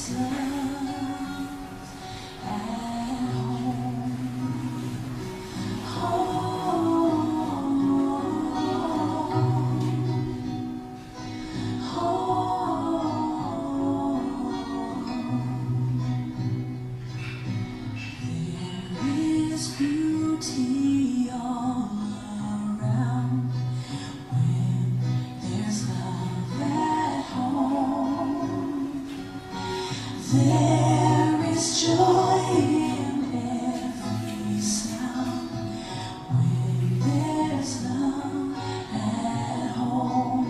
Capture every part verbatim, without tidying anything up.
Love at home. Home. Home. There is beauty all around when there's love at home. There is joy in every sound when there's love at home.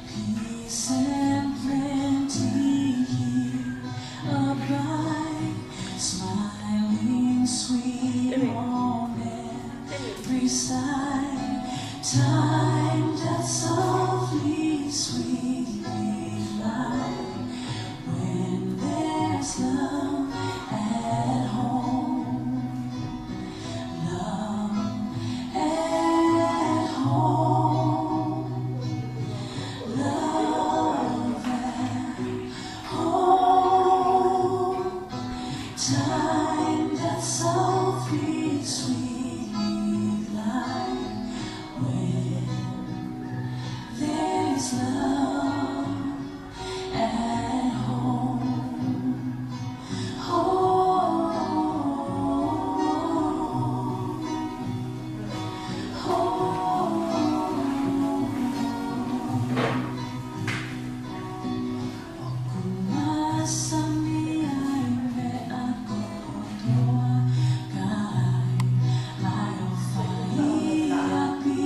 Peace and plenty here abide, smiling sweet on every side. Time doth softly, sweetly glide when there's love at home. Love at home. Love at home. Time doth softly, sweetly glide when there's love at home. Home. Home. ʻOku masani ʻa e meʻa kotoa, ka ʻi ai ʻa e ʻofa ʻi ʻapi.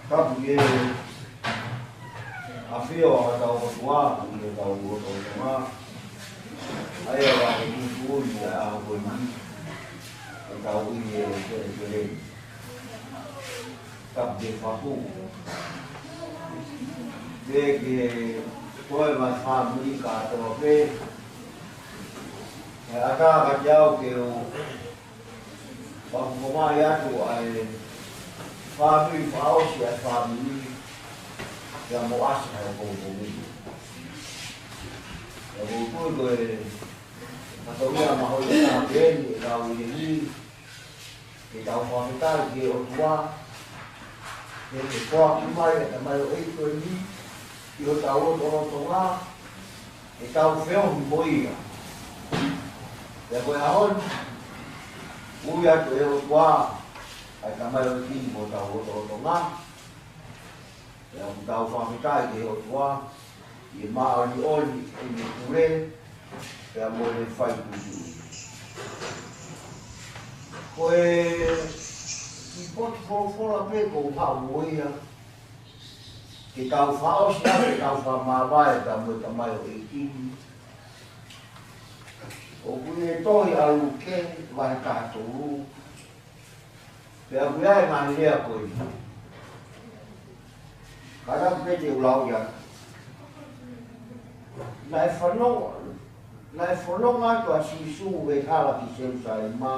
Tapu ki he ʻafio ʻa hotau ʻOtua ʻi hotau lotolotonga. ʻA ia ʻoku tuʻutuʻuni ʻa e ʻaho ko eni, ʻetau ʻi he kelekele ni. Tapu ki he faku. Pea ki he toe mai fāmili kātoa pē. ʻE ʻatā kiate au ke u fakafofongaʻi atu ʻa e fāmili, fakaʻosi ʻa e fāmili, pea mo ʻAsi ʻa e pongipongi. Pea mo tui ko e fatongia mahuʻinga pē eni ʻetau ʻi heni, ke tau fakafetaʻi ki he ʻOtua, ke ne foaki mai ʻa e tamaioʻeiki ko eni ʻi hotau lotolotonga, ke tau feohi mo ia. Pea ko e ʻaho ni, ui atu ʻe he ʻOtua ʻa e tamaioʻeiki ni ʻi hotau lotolotonga. Pea ʻoku tau fakafetaʻi ki he ʻOtua, ʻi he māʻoniʻoni ʻene pule, pea mo ʻene fai tuʻutuʻuni. Ko e kiʻi potu folofola pē ʻoku ou haʻu mo ia, ke tau fakaʻosi atu, ke tau fakamāvae pea mo e tamaioʻeiki ni. ʻOku ʻi he tohi ʻa Luke, vahe taha tolu, pea ʻoku ʻi ai e ngaahi lea ko eni. Ka naʻa ku pehē te u lau ia. Naʻe fanongo, naʻe fononga atu ʻa Sīsū he hala ki Selūsalema,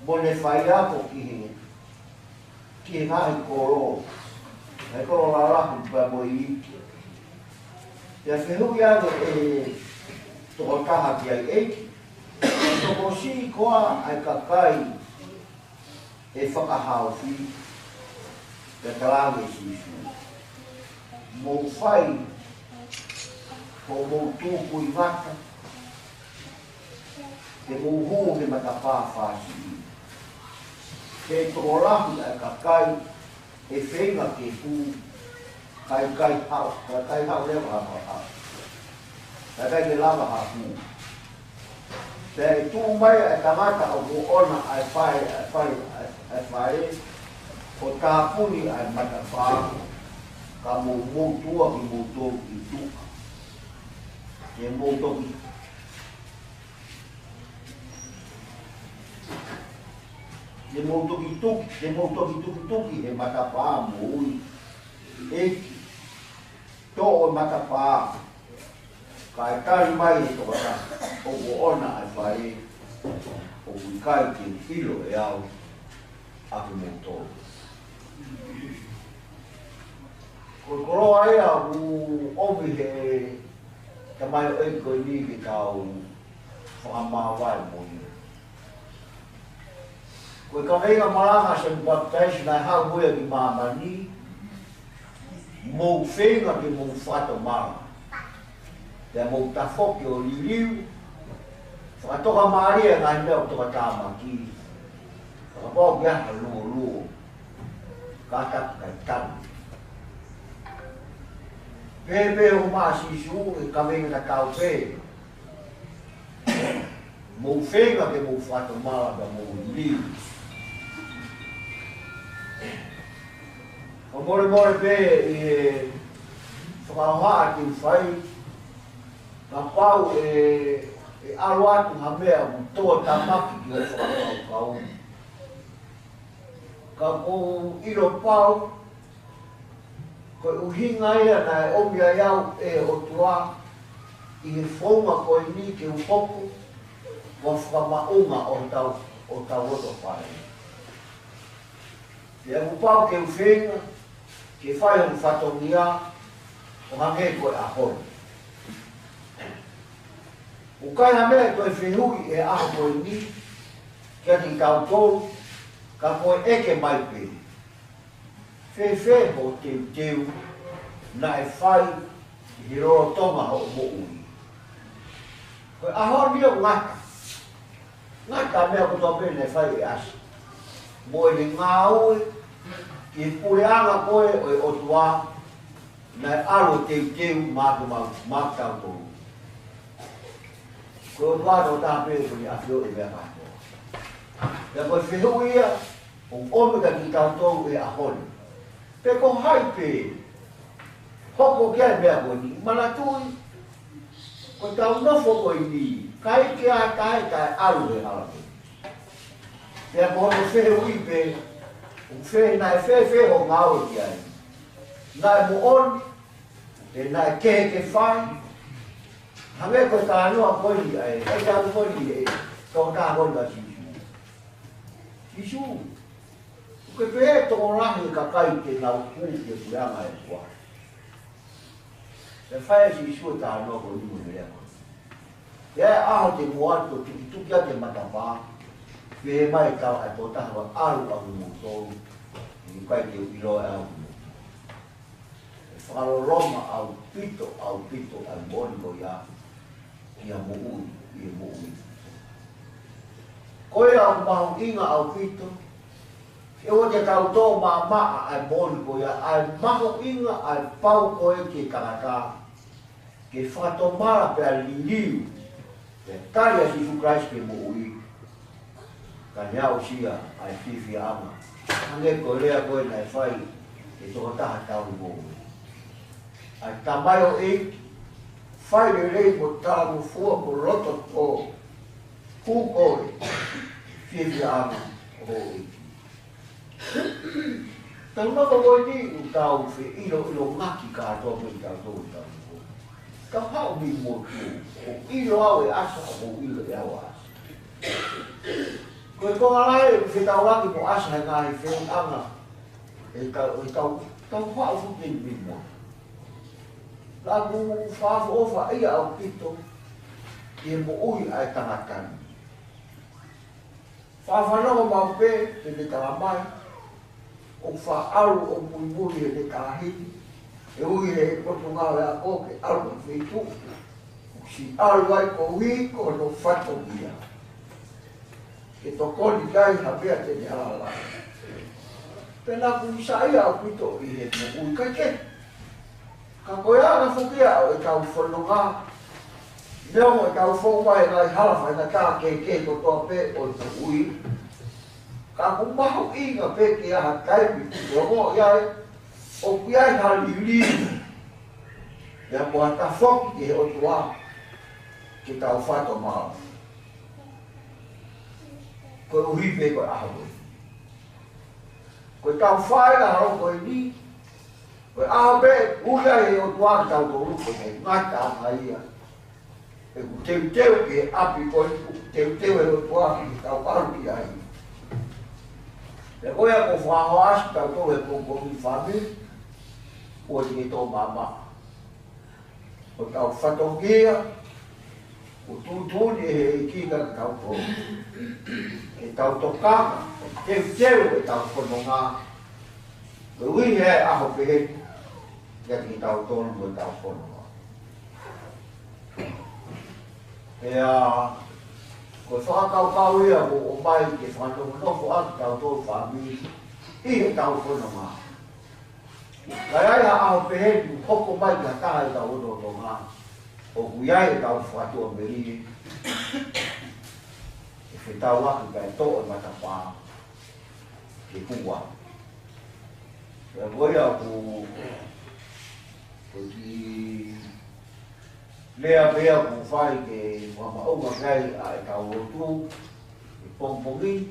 mo ne faiako ki he, ki he ngaahi kolo, ngaahi kolo lalahi pea mo e iiki. Pea fehuʻi ange ʻe he tokotaha ki ai, ʻEiki, tokosiʻi koā ʻa e kakai ʻe fakahaofi? Pea talaange ʻe Sīsū, Mou fai hoʻomou tūkuingata, ke mou hū he matapā fāsiʻi. He tokolahi ʻa e kakai ʻe feinga ke hū, ka ʻikai haʻu, ka ʻikai haʻu leva ha, ha, ka ʻikai ke lava ha hū. Pea ʻe tuʻu mai ʻa e tangata ʻoku ʻoʻona ʻa e fale, ʻa e fale, ʻa e, ʻa e fale, ʻo tāpuni ʻa e matapā, ka mou motuʻa kimoutolu ʻi tuʻa. Ke mou toki, ke mou toki tuki, ke mou toki tukituki he matapā, mou ui, ʻEiki, toʻo e matapā. Kae tali mai ʻe he tokotaha ʻoku ʻoʻona ʻa e fale, ʻOku ʻikai ke u ʻilo ʻe au ʻa kimoutolu. Ko e koloa ia ʻoku ʻomi ʻe he tamaioʻeiki ko eni ke tau fakamāvae mo ia. Ko e kaveinga malanga ʻa Sione Papitaiso naʻe haʻu mo ia ki māmani, mou feinga ke mou fakatomala, pea mou tafoki ʻo liliu, fakatokamālie ʻa e ngaahi meʻa ʻoku tokatāmaki, fakapapau ʻoku ʻi ai ha luoluo, kātaki kae tanu. Pehē pē ʻe he ʻOtua ʻa Sīsū, ʻe kaveinga tatau pē. Mou feinga ke mou fakatomala pea mou liliu. Fakamolemole pē ʻi he fakahohaʻa te u fai, kapau ʻe, ʻe ʻalu atu ha meʻa ʻoku tō tāmaki ki hoʻo fakakaukau, ka ʻoku ou ʻilo pau, ko e ʻuhinga ia naʻe ʻomi ai au ʻe he ʻOtua ʻi he founga ko eni ke u hoko ko e fakamaʻunga ʻo hotau, ʻo hotau loto fale. Pea ʻoku pau ke u feinga ke fai hoku fatongia ʻo hangē ko e ʻaho ni. ʻOku ʻikai ha meʻa ʻe toe fehuʻi he ʻaho ko eni kiate kitautolu, ka ko e ʻeke mai pē, Fēfē hoʻo teuteu naʻe fai ʻi he lolotonga hoʻo moʻui? Ko e ʻaho ni ʻoku ngata. Ngata meʻa kotoa pē naʻe fai ʻe ʻAsa. Mo ʻene ngāue ki he puleʻanga ko ē ʻo e ʻOtua, naʻe ʻalu ʻo teuteu maʻa, maʻa, maʻatautolu. Ko e ʻOtua tokotaha pē ʻoku ne ʻafioʻi e meʻa kātoa. Pea ko e fehuʻi ia ʻoku ʻomi kiate kitautolu he ʻaho ni. Pe ko hai pē hoko ki ai e meʻa ko eni, manatuʻi, ko ʻetau nofo ko eni, ʻikai ke ʻi ai ha taha ʻe taʻeʻalu he hala ko eni. Pea ko hono fehuʻi pē, ʻoku fē, naʻe fēfē hoʻo ngāue ki ai? Naʻe moʻoni, pe naʻe kehe ke fai? Hangē ko e talanoa ko eni, ʻa e, ʻa e talanoa ko eni, ʻe, tokotaha ko eni ʻa Sīsū. Sīsū, ʻoku ke pehē ʻe tokolahi e kakai te nau hū ki he puleʻanga ʻo e ʻOtua? Pea fai ʻe Sīsū e talanoa ko eni mo e lea ko eni. ʻI he ʻaho te mou ʻalu ʻo tukituki ʻaki e matapā, pehē mai ʻe taha ʻe taha, ʻalu ʻa kimoutolu, he ʻoku ʻikai te u ʻiloa ʻa kimoutolu. ʻE fakaloloma ʻaupito, ʻaupito ʻa e moʻoni ko ia ki ha moʻui ʻi he moʻui. Ko ia ʻoku mahuʻinga ʻaupito, he ʻoua te tau tō maʻamaʻa ʻa e moʻoni ko ia, ʻa e mahuʻinga ʻa e pau ko ē ki he tangata, ke fakatomala pea liliu, pea tali ʻa Sīsū Kalaisi ke moʻui, ka ne aʻusia ʻa e fiefiaʻanga. Hangē ko e lea ko ē naʻe fai ʻe he tokotaha tauhi ngoue. ʻA e tamaioʻeiki, fai lelei mo talangofua mo loto tō, hū koe, fiefiaʻanga ʻo houʻeiki. Tau nofo ko eni ʻoku tau feʻiloʻilongaki kātoa mo kitautolu ʻi he tau nofo. Tau haʻu mei motu, ʻoku ʻilo au ʻe ʻAsa, ʻoku ʻilo ʻe au ʻa ʻAsa. Ko e konga lahi ʻoku fetaulaki mo ʻAsa he ngaahi feʻunga. ʻE tau, ʻe tau, tau haʻu fuʻu mei motu. Ka ʻoku fakaʻofoʻofa ia ʻaupito ki he moʻui ʻa e tangata ni. Fakafanongo maʻu pē te ne tala mai, ʻoku faʻa ʻalu ʻo muimui heʻene taʻahine, ʻe ui he Potungāue Ako ke ʻalu ki he feituʻu ʻoku siʻi ʻalu ai koeʻuhi ko hono fatongia, ke tokoni ki ai ha meʻa te ne ala. Pea naʻa ku saiʻia ʻaupito ʻi he moʻui, ʻikai ke Ka ko e anga foki ia ʻo ʻetau fononga, neongo ʻetau foʻu mai he ngaahi hala faingataʻa kehekehe kotoa pē ʻo e moʻui, ka ʻoku mahuʻinga pē ke ʻi ai ha taimi te tau ongoʻi ai ʻoku ʻi ai ha liliu, pea mo ha tafoki ki he ʻOtua ke tau fakatomala. Koeʻuhi pē ko e ʻaho ko ē. Ko ʻetau fai ʻaho ko eni, ko e ʻaho pē ʻoku ui ai ʻe he ʻOtua kitautolu, ko e ngataʻanga ia. ʻOku teuteu ki he ʻapi ko ē, ʻoku teuteu ʻe he ʻOtua ke tau ʻalu ki ai. Pea ko ia ʻoku fakahoa ʻaki kitautolu he pongipongi ni, fāmili, ʻoua te ke tō maʻamaʻa. Ko ʻetau fatongia, ʻoku tuʻutuʻuni ʻe he ʻEiki kiate kitautolu ke tau tokanga, teuteu ʻetau fononga, koeʻuhi he ʻaho pehē ni, kiate kitautolu mo ʻetau fononga. Pea ko e fakakaukau ia ʻoku ʻomai ke fakanonofo ʻaki kitautolu fāmili ʻi heʻetau fononga. Ka ʻi ai ha ʻaho pehē ni ʻoku hoko mai ki ha taha ʻi heʻetau lotolotonga ʻoku ʻi ai ʻetau fakatuʻamelie, ʻe fetaulaki kae toʻo e matapā ke hū ai. Pea ko ia ʻoku, ko e kiʻi lea pē ia ʻoku fai ke fakamaʻunga ki ai ʻa ʻetau lotu he pongipongi ni,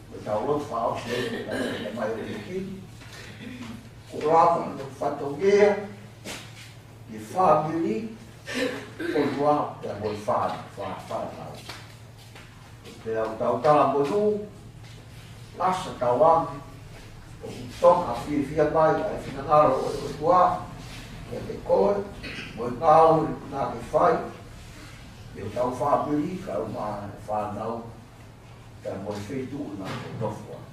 ko ʻetau lotu fakaʻosi eni, ko ʻetau lotu mai ʻo e ʻEiki, ko e lava ʻo e fatongia ki he fāmili, ko e ua pea mo e fā, fā, fānau. Pea ʻoku tau talamonū, ʻAsa Tauange, ʻoku toka fiefia mai ʻa e finangalo ʻo e ʻOtua kiate koe, mo e ngāue naʻa ke fai, ʻi hotau fāmili, kae ʻumaʻā e fānau, kae mo e feituʻu naʻa ke nofo ai.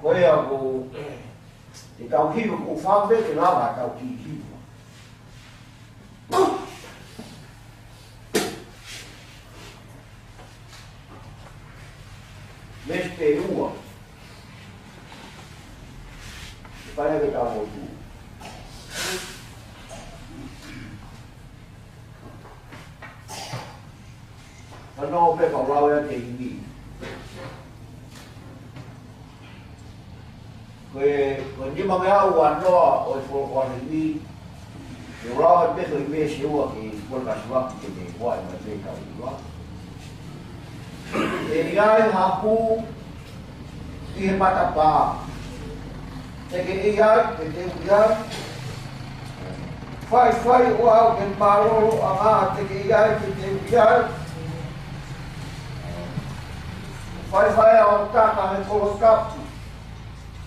Ko ia ʻoku, te tau hiva, ʻoku ou fakaʻamu ke lava ʻetau kiʻi hiva. Veesi pē ua. Fai ke tau motu. Fanongo pē kau lau ʻa e himi. Ko e, ko e nimangeau uanoa ʻo e folofola himi. Ke lau ʻa e pē ko e veesi ua ki he folofola himi ke ne ua e mai pē kau ua. ʻE ʻi ai ha hū ʻi he matapā. Te ke ʻi ai, pe te u ʻi ai. Faifai ʻo aʻu ki he mālōlōʻanga, te ke ʻi ai, pe te u ʻi ai. Faifai ʻo taka he kolokapu.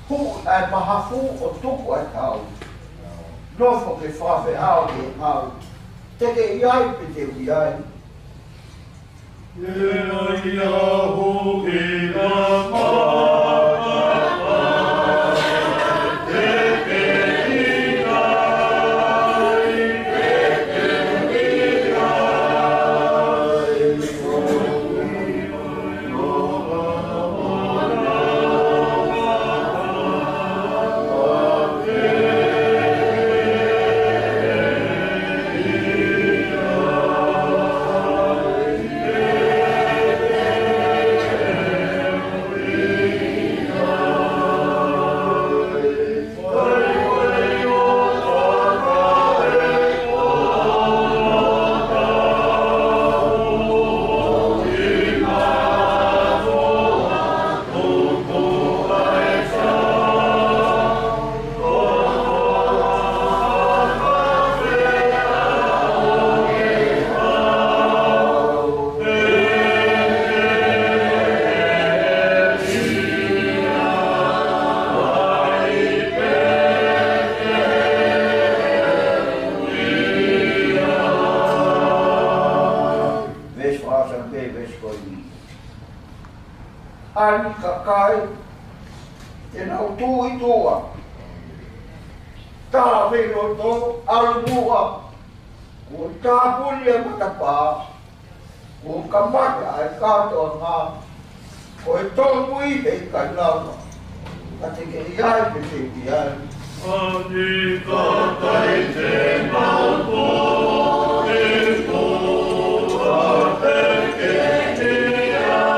Huʻi ʻa e mahafu ʻo tuku ʻa e tau. Nofo ke fakafeʻao ki he ngāue. Te ke ʻi ai, pe te u ʻi ai. Veesi fā, Sāme, veesi ko eni. ʻAni kakai, te nau tuʻu ʻi tuʻa. Tāvei loto, ʻalu muʻa. Kuo tāpuni e matapā. Kuo kamata ʻa e kātoanga. Ko e tōmui heʻikai lava. Ka te ke ʻi ai pe te u ʻi ai. ʻAni kakai te nau tuʻu ʻi tuʻa, te ke ʻi ai.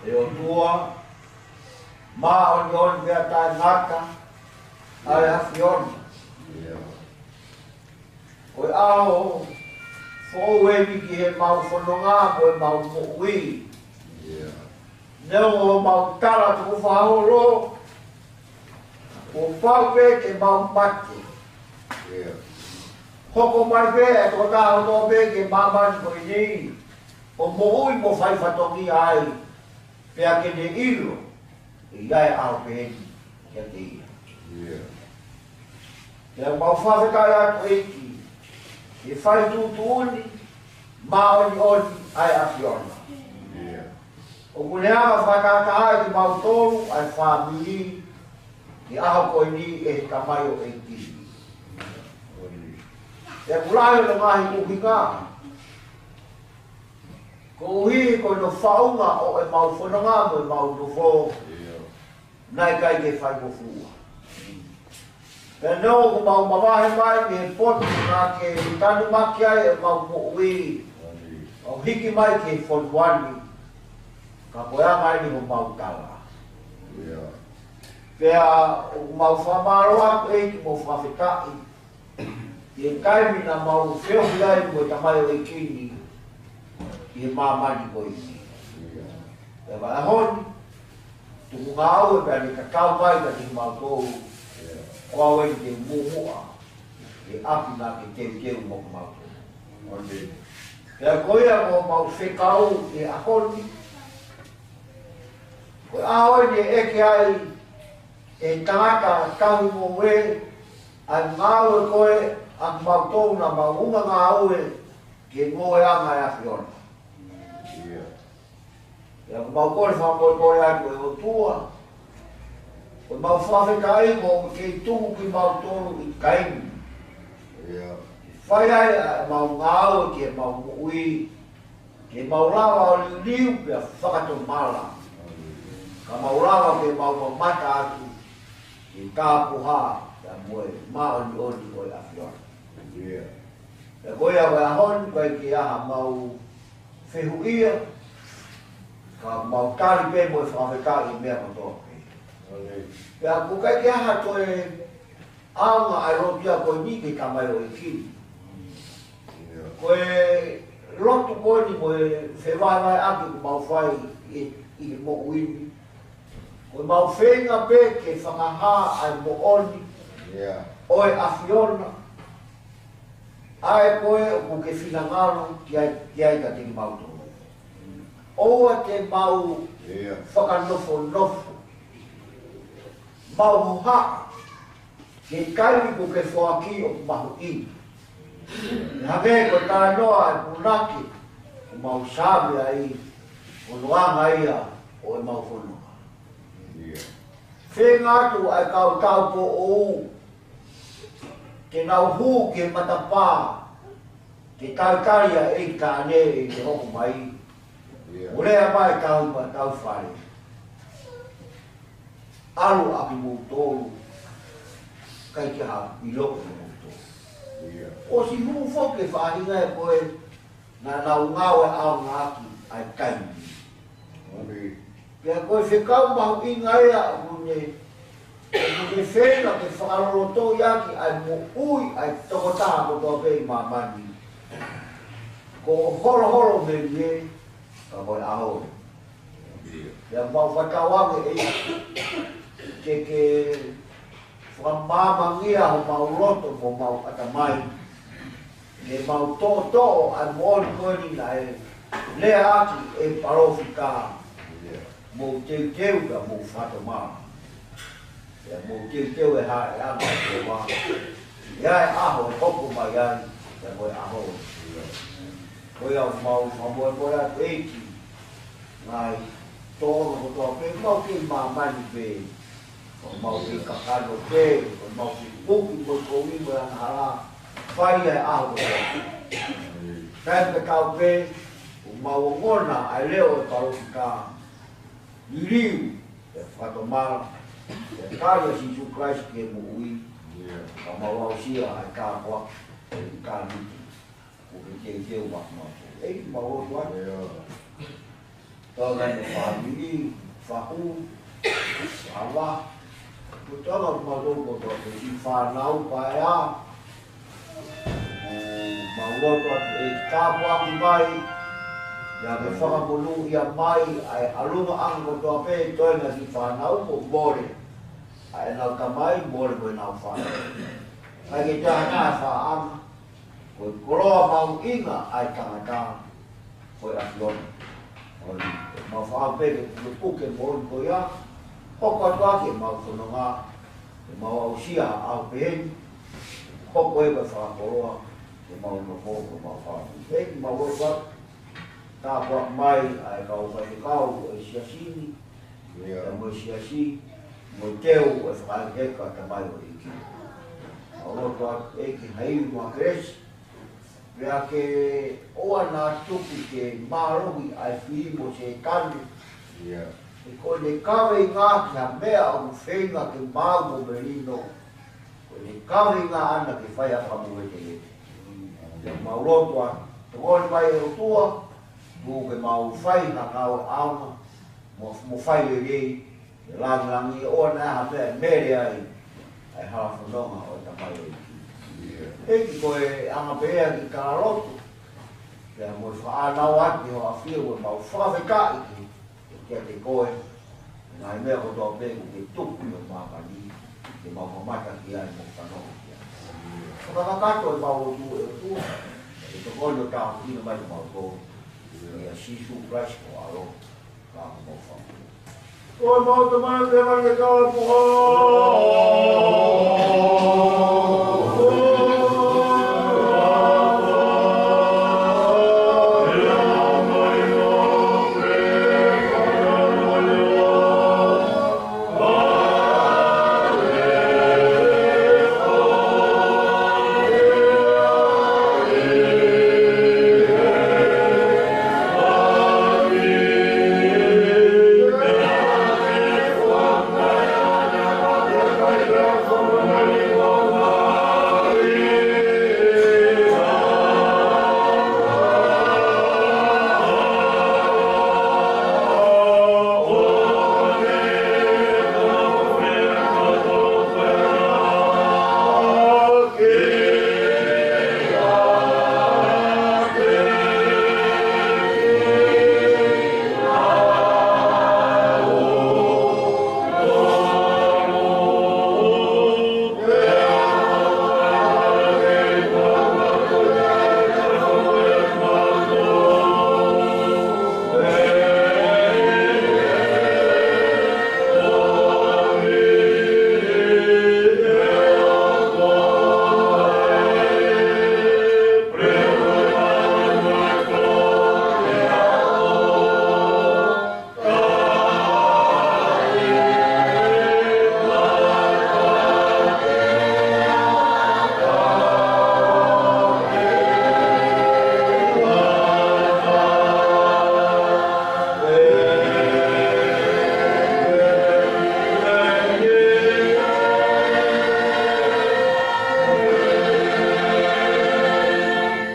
ʻE ʻOtua, māʻoniʻoni pea taʻengata ʻa e ʻAfiona. Ko e ʻaho foʻou eni ki heʻemau fononga mo ʻemau moʻui. Neongo ʻemau tala tukufakaholo, kuo pau pē ke mau mate. Hoko mai pē ʻa e tokotaha kotoa pē ki māmani ko eni, ʻo moʻui mo fai fatongia ai, pea ke ne ʻilo ʻe ʻi ai e ʻaho pehē ni kiate ia. Pea mau fakafetaʻi atu ʻEiki, ke fai tuʻutuʻuni, māʻoniʻoni ʻa e ʻAfiona. ʻOku ne hanga ʻo fakatātaaʻi kimautolu ʻa e fāmili, ʻi he ʻaho ko eni ʻe he tamaioʻeiki. Pea ʻoku lahi hono ngaahi ʻuhinga, koeʻuhi ko hono faʻunga ʻo ʻemau fononga mo ʻemau nofo, naʻe ʻikai ke faingofua. Pea neongo ʻoku mau mavahe mai mei he potu naʻa ke tanumaki ai ʻemau moʻui, ʻo hiki mai ki he fonua ni, ka ko e anga eni homau tala. Pea ʻoku mau fakamālō atu, ʻEiki, mo fakafetaʻi ʻi he taimi naʻa mau feohi ai mo e tamaioʻeiki ni ʻi he māmani ko eni. Pea ko e ʻaho ni, tuku ngāue pea ne tatau mai kiate kimautolu, ko au eni te u muʻomuʻa he ʻapi naʻa ke teuteu mo kimautolu. Pea ko ia ko homau fekau ʻi he ʻaho ni, ko e ʻaho eni ʻe ʻeke ai ʻe he tangata tauhi ngoue ʻa e ngāue ko ē ʻa kimautolu naʻa mau ʻunga ngāue ki he ngoueʻanga ʻa e ʻAfiona. Pea ʻoku mau kole fakamolemole atu, ʻe ʻOtua, ko ʻemau fakafetaʻi ko ʻoku kei tuku kimautolu ʻi he taimi fai ai ʻemau ngāue ki heʻemau moʻui, ke mau lava ʻo liliu pea fakatomala, ka mau lava ke mau mamata atu ki he tapuhā pea mo e māʻoniʻoni ʻo e ʻAfiona. Pea ko ia ko e ʻaho ni, ʻoku ʻikai ke ʻi ai haʻamau fehuʻia, ka mau tali pē mo e fakafetaʻi e meʻa kotoa pē. Pea ʻoku ʻikai ke ʻi ai ha toe ʻaonga ʻa e lotu ia ko eni ki he tamaioʻeiki ni. Ko e lotu ko eni mo e fevahevaheʻaki ʻoku mau fai ʻi, ʻi he moʻui ni, ko ʻemau feinga pē ke fakahā ʻa e moʻoni ʻo e ʻAfiona, ʻa ē ko ē ʻoku ke finangalo ki ai, ki ai kiate kimautolu. ʻOua te mau fakanofonofo, mau hohaʻa ki he taimi ʻoku ke foaki ʻoku mahuʻinga. Hangē ko e talanoa ʻa e punake, ʻoku mau save ai, ko hono anga ia ʻo ʻemau fononga. Feinga atu ʻa e kau taupoʻou ke nau hū ki he matapā, ke talitali ʻa e ʻEiki taʻane ʻe hoko mai. Mo lea mai, tau ma tau fale. ʻAlu ʻakimoutolu, ʻikai ke ha ʻilo ʻe moutolu. ʻOsi hū foki e faʻahinga ē ko ē naʻa nau ngāue ʻaonga ʻaki ʻa e taimi. Pea ko e fekau mahuʻinga ia ʻoku ne, ʻoku ne feinga ke fakalolotoʻi ʻaki ʻa e moʻui ʻa e tokotaha kotoa pē ʻi māmani. Ko holoholo melie, ka ko e ʻaho. Pea mau fakatauange ʻEiki ke ke fakamāmangia homau loto mo homau ʻatamai, ke mau toʻotoʻo ʻa e moʻoni ko eni naʻe lea ʻaki ʻe he palōfita, mou teuteu pea mou fakatomala. Pea mou teuteu e hā e anga ʻo e ʻOtua, ʻi he ʻaho ʻe hoko mai ai, pea mo e ʻaho. Ko ia ʻoku mau fakamolemole atu, ʻEiki, ngaahi tōʻonga kotoa pē, mau kei māmani pē, ʻoku mau kei kakano pē, ʻoku mau kei muki mo e kovi mo e angahala, fai ʻa e ʻaho kotoa. Taimi tatau pē, ʻoku mau ongona ʻa e leʻo ʻo e palōfita, liliu, pea fakatomala, pea tali ʻa Sīsū Kalaisi ki he moʻui, ka mau aʻusia ʻa e tāpuaki ʻo e ʻitāniti, ʻoku ke teuteu maʻa kimautolu. ʻEiki, mau lotu atu. Tau nai mo e fāmili, fahu, ava, ko e tau mau lotu kotoa pē, siʻi fānau, paea, mau lotu atu, ʻEiki, tāpuaki mai, ʻa e fakamonūʻia mai ʻa e ʻalunga ʻanga kotoa pē, toenga siʻi fānau, ko e mole ʻa ʻenau tamai, mole mo ʻenau fānau. ʻIkai ke toe ʻi ai ha faʻahinga, ko e koloa mahuʻinga ʻa e tangata, ko e ʻAfiona. ʻOku mau fakaʻamu pē ke pukepuke moʻoni ko ia, hoko atu ʻaki ʻemau fononga, ʻemau aʻusia ʻaho pehē ni, hoko ē ko e fakakoloa, ʻemau nofo, ʻemau fāmili. ʻEiki, mau lotu atu, tāpuaki mai ʻa e kau faifekau ʻo e siasi ni, pea mo e siasi, mo e teu ʻo e fakaheka, tamaioʻeiki. Mau lotu atu, ʻEiki, ha ivi mo ha kelesi, pea ke ʻoua naʻa tuku ke mālohi ʻa e fili mo Sētane. He ko ʻene kaveinga ki ha meʻa ʻoku feinga ke maau mo melino. Ko e kaveinga ʻana ke fai ʻa e fakamoʻui. Pea mau lotu ā, tokoni mai ʻe ʻOtua, tuku ke mau fai ha ngāue ʻaonga, mo, mo fai lelei, ke langilangiʻia ʻo ʻoua naʻa ʻi ai ha meʻa ʻe mele ai ʻa e hala fononga ʻo e Tamai ʻEiki. ʻEiki, ko e anga pē ia ki he lotu, pea mo e fānau ʻa e ʻAfiona, ʻoku mau fakafetaʻi ki, kiate koe, ngaahi meʻa kotoa pē kuo ke tuku ʻi māmani, ke mau mamata ki ai mo fanongo ki ai. Fakakakato ʻemau lotu ʻe ʻOtua, ke tokoni ʻo tāpuekina mai kimautolu, ʻia Sīsū Kalaisi ko ho ʻAlo, ka ko homau Fakamoʻui. Ko homau Tamai ʻoku ʻi he langi, ke tau puha.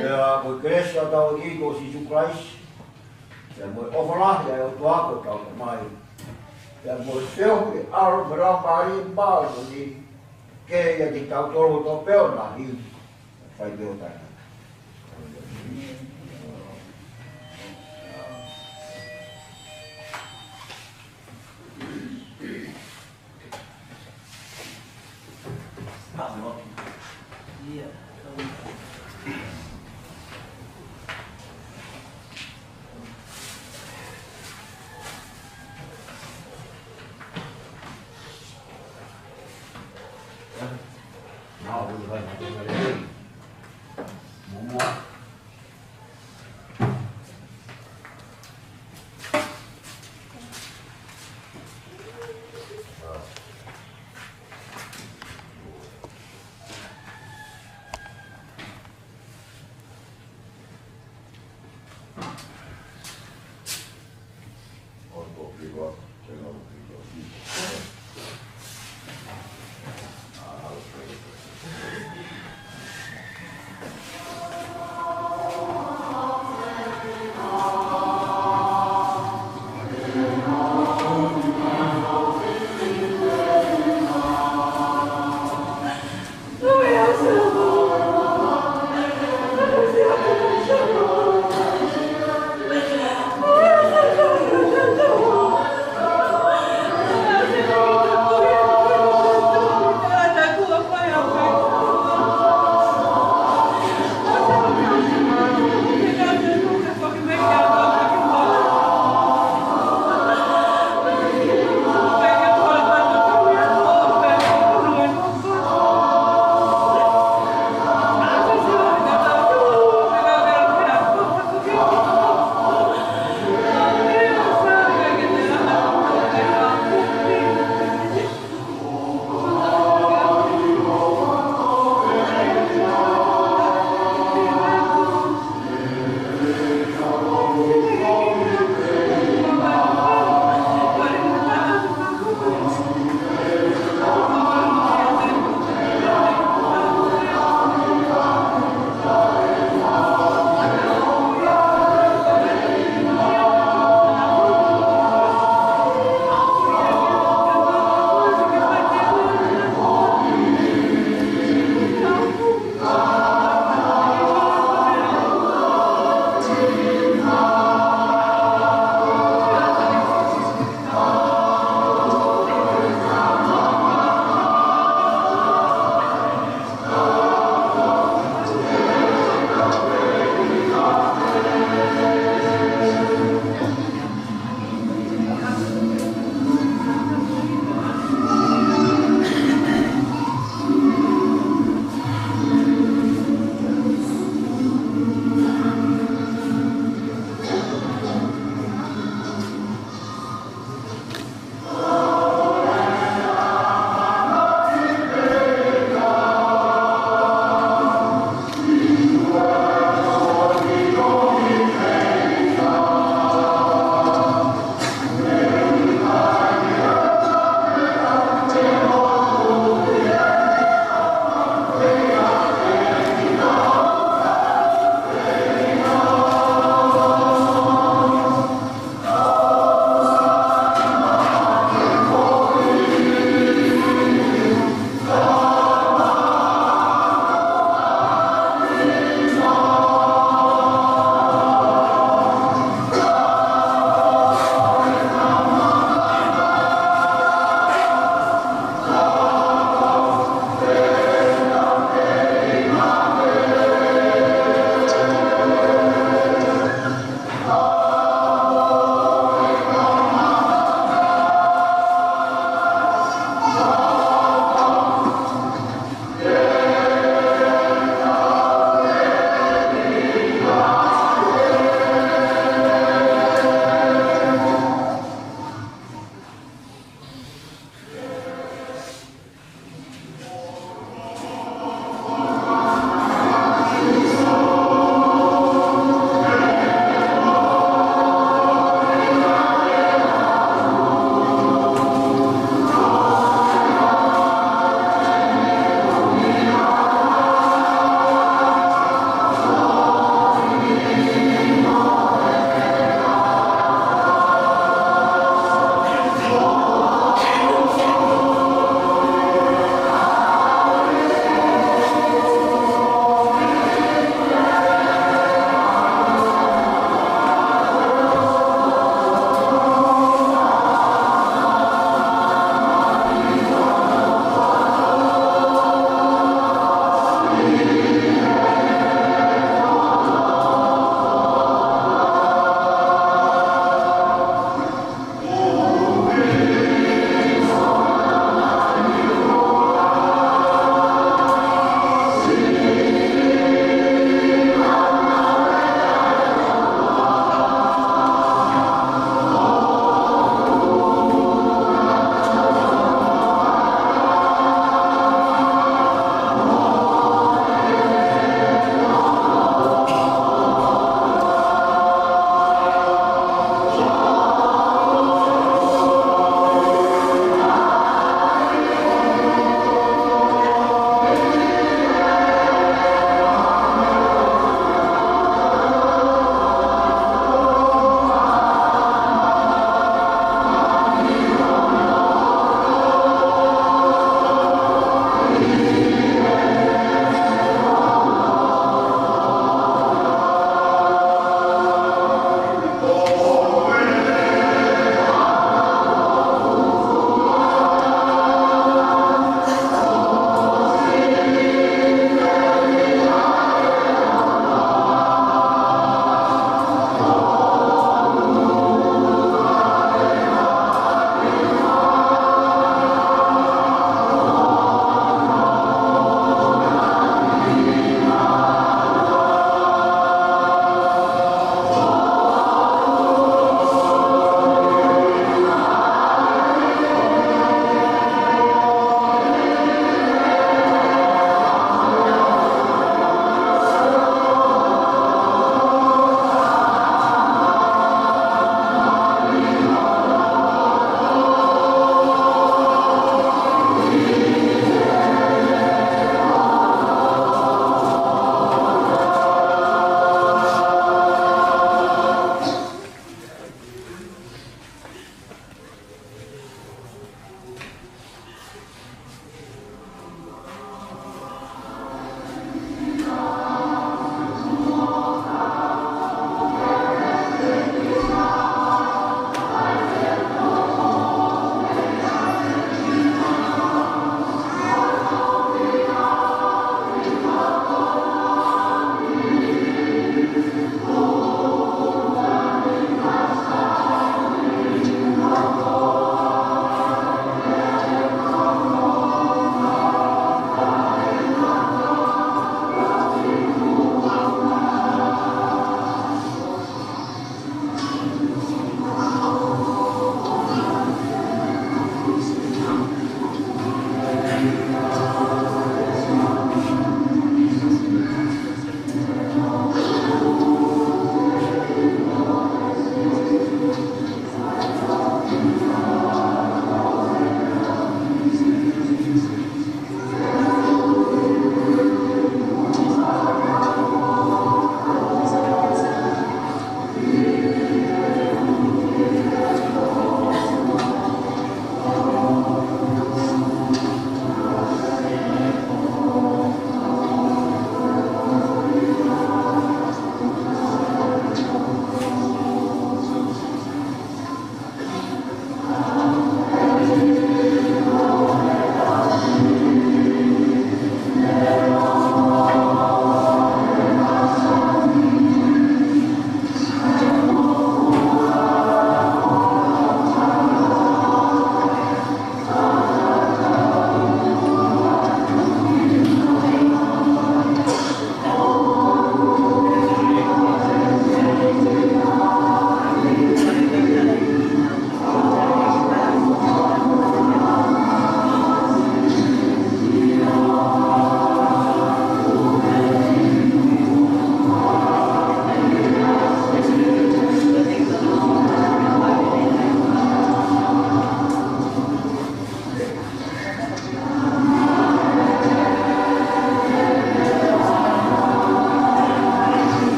Pea ko e kelesi ʻa hotau ʻEiki ko Sīsū Kalaisi, pea mo e ʻofa lahi ʻa e ʻOtua ko hotau Tamai, pea mo e feohi ʻa e ʻAlo mo e Laumālie Māʻoniʻoni, ke ʻiate kitautolu kotoa pē ʻo ngaahi, fai pē ʻo taʻengata.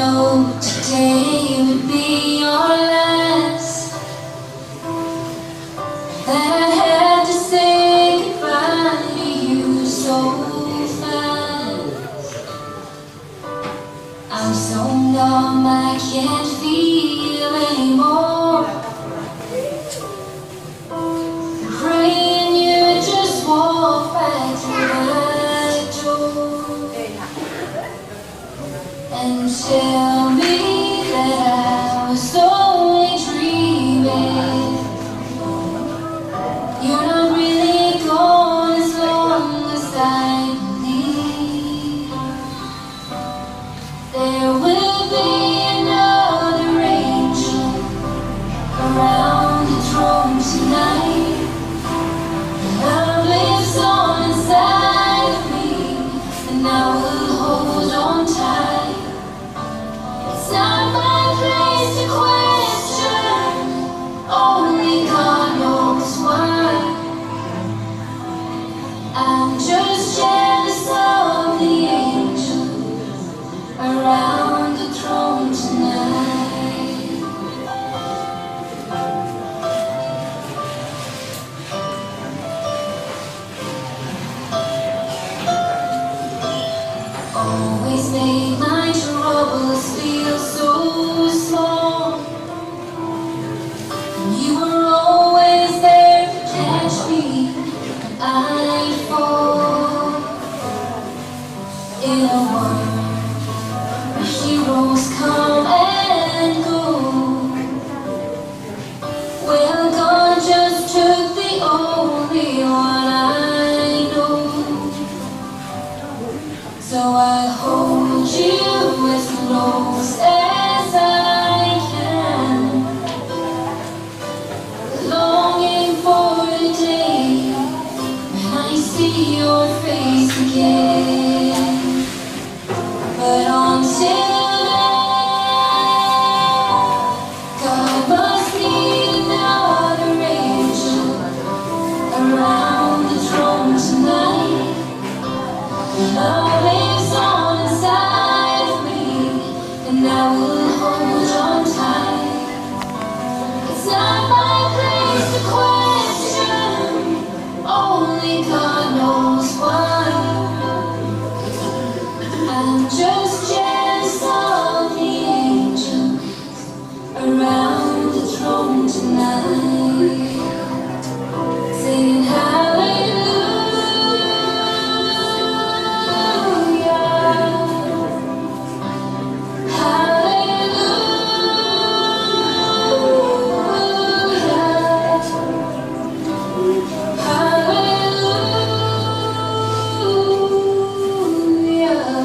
Know today would be your last, that I had to say goodbye to you so fast. I'm so numb, I can't feel anymore. Praying you just walk back through the door and tell me that I was only dreaming. You're not really gone as long as I believe. There will be another angel around the throne tonight. Love lives on inside of me, and I will hold on tight. It's not my place to question, only God knows why. I'm just jealous of the angels around the throne tonight. Always made my troubles feel so small. And you were always there to catch me when I'd fall. In a world where heroes come and go, well, God just took the only one I know. So I hold you as close as I can, longing for the day when I see your face again. But until then, God must need another angel around the throne tonight. Love lives on inside of me, and I will hold on tight. It's not my place to question, only God knows why. I'm just jealous of the angels around the throne tonight, singing hallelujah, hallelujah, hallelujah.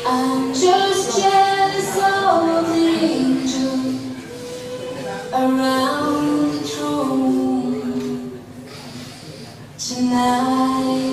I'm just jealous of the angels around the throne tonight.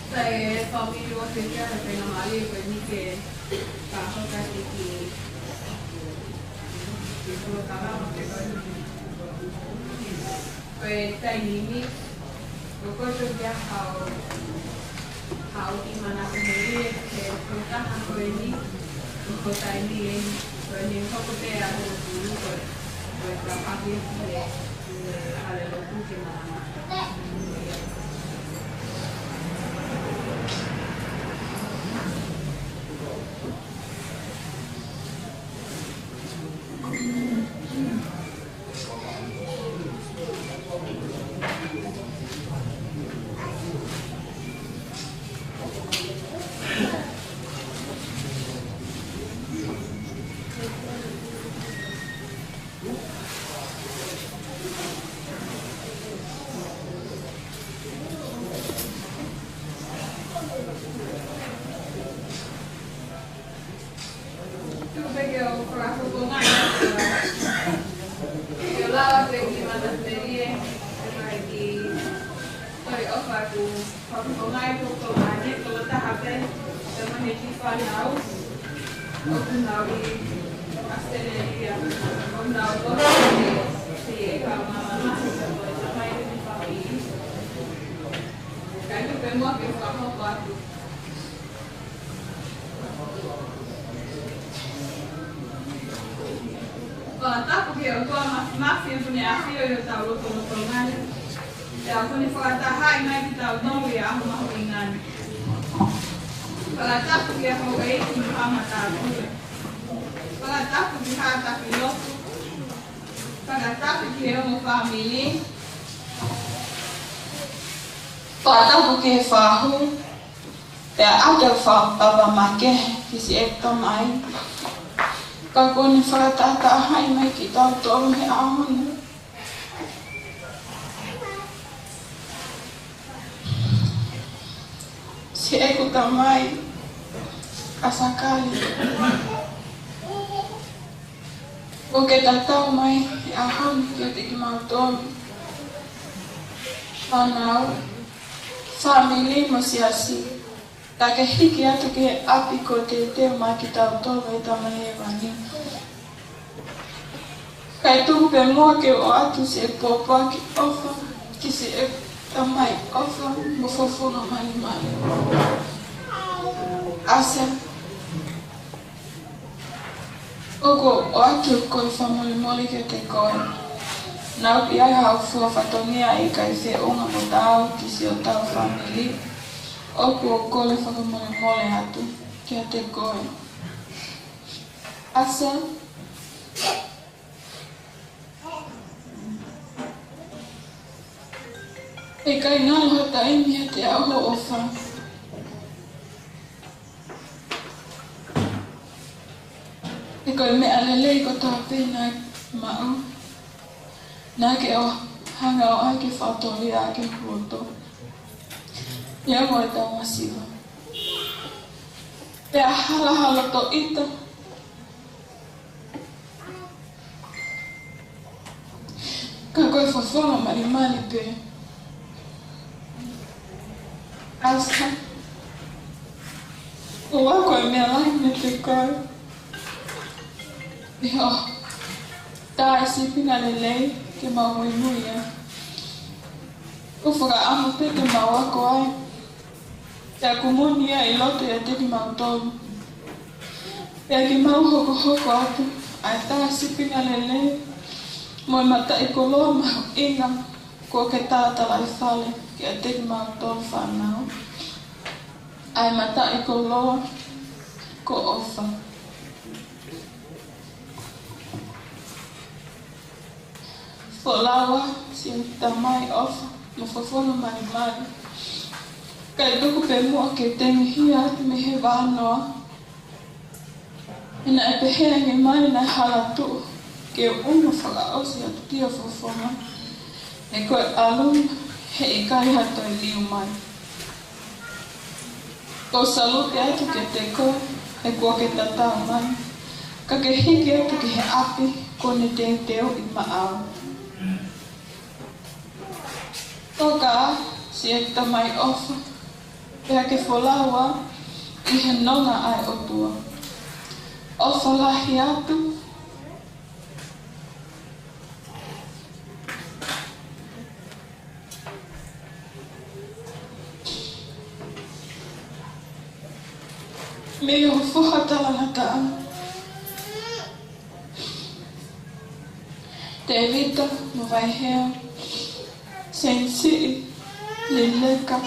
Sai, e fāmili ʻoku ke kia he pena mali ko e nike ka hoka ki ki ki ko ka lava ke ko e ko e taimi ni, ʻoku ou tui ia hau, hau ʻi mana ko e melie, he ko e taha ko eni, ko e taimi eni, ko eni hoko pē ʻa hono tui ko e, ko e ka paki ki he, ki he hale lotu ke mana. Ko e ngaahi tokolahi, ko e taha pē, ko e mei he kiʻi fānau ʻoku nau ʻi ʻAositelēlia, ʻoku nau ʻosi ʻi he ʻeka mama, ko e tamai ʻi he fāmili. Kae tuku pē muʻa ke fakahoko atu. Fakatapu ki he ʻOtua Māfimafi, ʻoku ne ʻafio ʻi hotau lotolotonga ni. Pea ʻoku ne fakatahaʻi mai kitautolu ʻi he ʻaho mahuʻinga ni. Fakatapu ki he houʻeiki mo Haʻa Matāpule. Fakatapu ki Haʻa Taki Lotu. Fakatapu ki he ongo fāmili. Fakatapu ki he fahu. Pea ʻoatu e fakatapu makehe ki siʻeku tamai, ka kuo ne fakatahaʻi mai kitautolu he ʻaho ni. Siʻeku tamai, ʻa Sakali, ʻoku ke tatau mai he ʻaho ni kiate kimautolu, fānau, fāmili mo e siasi. Ka ke hiki atu ki he ʻapi kuo teuteu mai kitautolu ʻe he Tamai Hēvani. Kae tuku pē muʻa ke u ʻoatu siʻeku pōpoaki ʻofa ki siʻeku tamai ʻofa mo fofolo malimali, ʻAsa. ʻOku ou ʻoatu ko e fakamolemole kiate koe. Naʻa ʻi ai haʻo fua fatongia ʻikai feʻunga mo taau ki siʻotau fāmili. ʻOku ou kole fakamolemole atu kiate koe, ʻAsa. ʻIkai ngalo ha taimi ʻiate au hoʻo ʻofa. He ko e meʻa lelei kotoa pē naʻa ke maʻu, naʻa ke ʻo hanga ʻo ʻai ke fakatori ʻaki hoku loto. Ia mo e tau masiva. Pea hala ha loto ʻita. Ka ko e fofolo malimali pē, ʻAsa. ʻOku ou ako e meʻa lahi meiate koe. ʻI hoʻo tā e sīpinga lelei ke mau muimui ai. ʻOku ou fakaʻamu pē ke mau ako ai. Pea ʻoku moʻoni ia ʻi loto ʻiate kimautolu. Pea ke mau hokohoko atu ʻa e tā sīpinga lelei mo e mataʻikoloa mahuʻinga kuo ke talatalaifale kiate kimautolu fānau. ʻA e mataʻikoloa ko ʻofa. Folau ā siʻeku tamai ʻofa mo fofolo malimali. Kae tuku pē muʻa ke tengihia atu mei he vānoa. He naʻe pehē ange mai naʻe hala tuʻu ke u ʻunu fakaʻosi atu ki hoʻo fofonga. He ko e ʻalunga heʻikai ha toe liu mai. ʻOku ou salute atu kiate koe he kuo ke tatau mai, ka ke hiki atu ki he ʻapi kuo ne teuteuʻi maʻau. Toka ā siʻeku tamai ʻofa, pea ke folau ā ʻi he nonga ʻa e ʻOtua. ʻOfa lahi atu. Mei hoʻo foha talangataʻa, Tēvita mo Vaihea, Senisiʻi, Lileka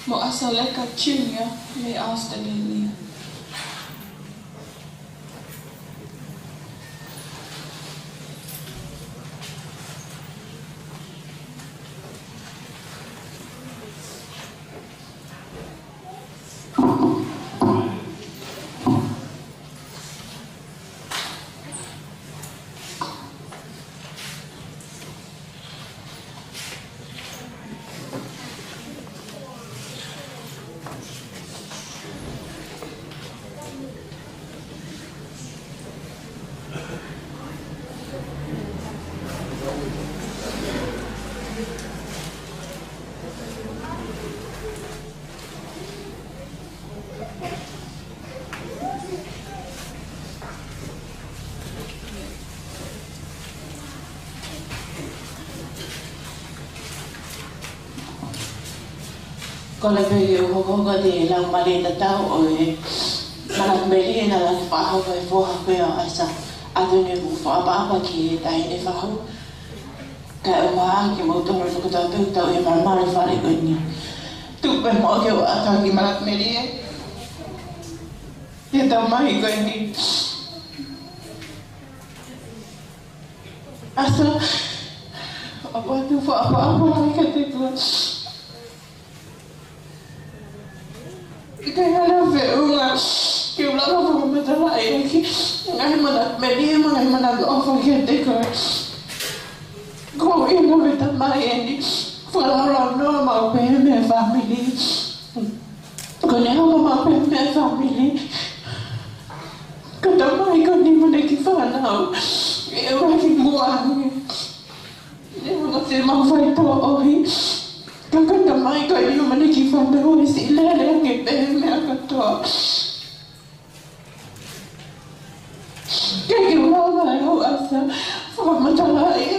mo ʻAsaleka Junior mei ʻAositelēlia. Kole pē ke u hokohoko atu e laumālie tatau ʻo e manatu melie naʻa ne fakahoko ʻe he foha ko ia ʻo ʻAisa, ʻa ē naʻe fuʻu fakaʻapaʻapa ki he taʻahine fahu. Kae ʻumaʻā kimoutolu kotoa pē ʻoku tau ʻi he malumalu fale ko eni. Tuku pē muʻa ke u ʻatā e kiʻi manatu melie ki he tamai ko eni. ʻAisa, ʻoku ou fakaʻapaʻapa lahi kiate koe. ʻIkai ha feʻunga ke u lava ʻo fakamatalaʻi e ngaahi manatu melie mo e ngaahi manatu ʻofa kiate koe. Ko e ʻuhinga ʻo e tamai eni, fakalaulaunoa maʻu pē mei he fāmili. Ko ʻene hoko maʻu pē mei he fāmili. Ko e tamai ko eni mo ʻene kiʻi fānau, ʻe ua ki muʻa ange. Neongo ʻemau faitoʻohi, ka ko e tamai ko eni mo ʻene kiʻi fānau ʻoku siʻi lelei ange pē he meʻa kotoa. Ke ke lava ʻe au, ʻAisa, fakamatalaʻi e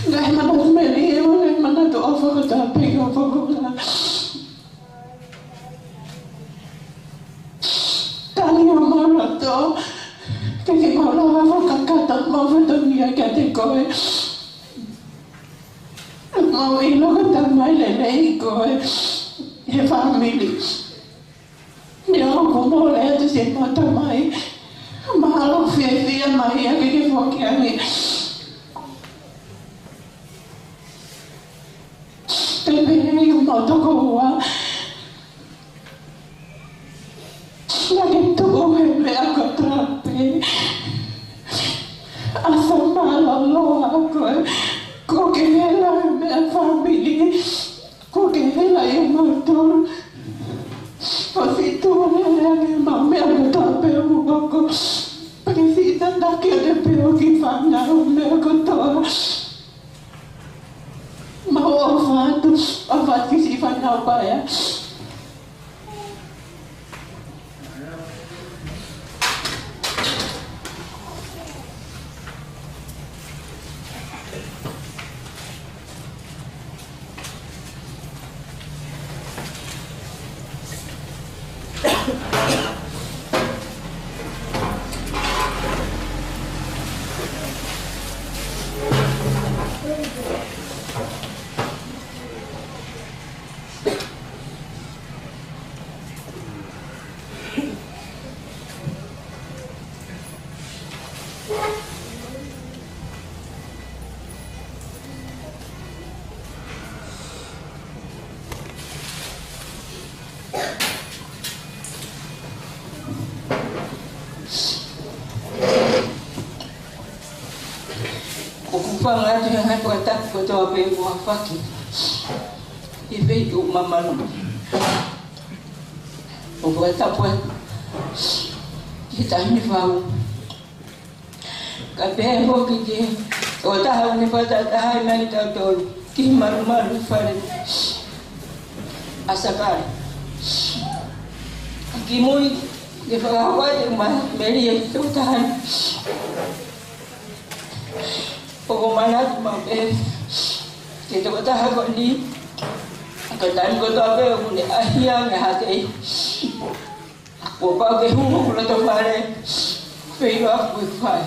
ngaahi manatu melie mo e ngaahi manatu ʻofa kotoa pē ʻoku ou fakahola. Tangi homau loto, ke ke mau lava ʻo fakakakato homau fatongia kiate koe. Mau ʻilo ko e tamai lelei koe he fāmili. Neongo kuo mole atu siʻemau tamai, mahalo fiefia mai ia ke ke foki ange. Pea pehē ʻi homau tokoua, naʻa ke tuʻu he meʻa kotoa pē. ʻAisa, mālōlō ā koe, kuo ke hela he meʻa fāmili, kuo ke hela ʻia mautolu. Kuo siʻi tuʻu lelei ange ʻemau meʻa kotoa pē ʻoku hoko. Pea ke siʻi tataki atu pē ho kiʻi fānau he meʻa kotoa. Mau ʻofa atu, ʻofa atu ki he siʻi fānau paea. ʻOku ou fakaʻatā atu ʻa e ngaahi fakatapu kotoa pē kuo fakahoko ʻi he feituʻu mamalu. ʻOku ou fakatapu atu ki he taʻahine fahu. Kae pehē foki ki he tokotaha ʻoku ne fakatahatahaʻi mai kitautolu ki he malumalu fale ʻa Sakale. Kimui ke fakahoko atu e manatu melie ki he tokotaha ni, ʻoku ou manatu maʻu pē ki he tokotaha ko eni, ko e taimi kotoa pē ʻoku ne ʻaʻahi ange ha teʻi, kuo pau ke hū hoku loto fale, pea ʻilo ʻoku ʻikai fai.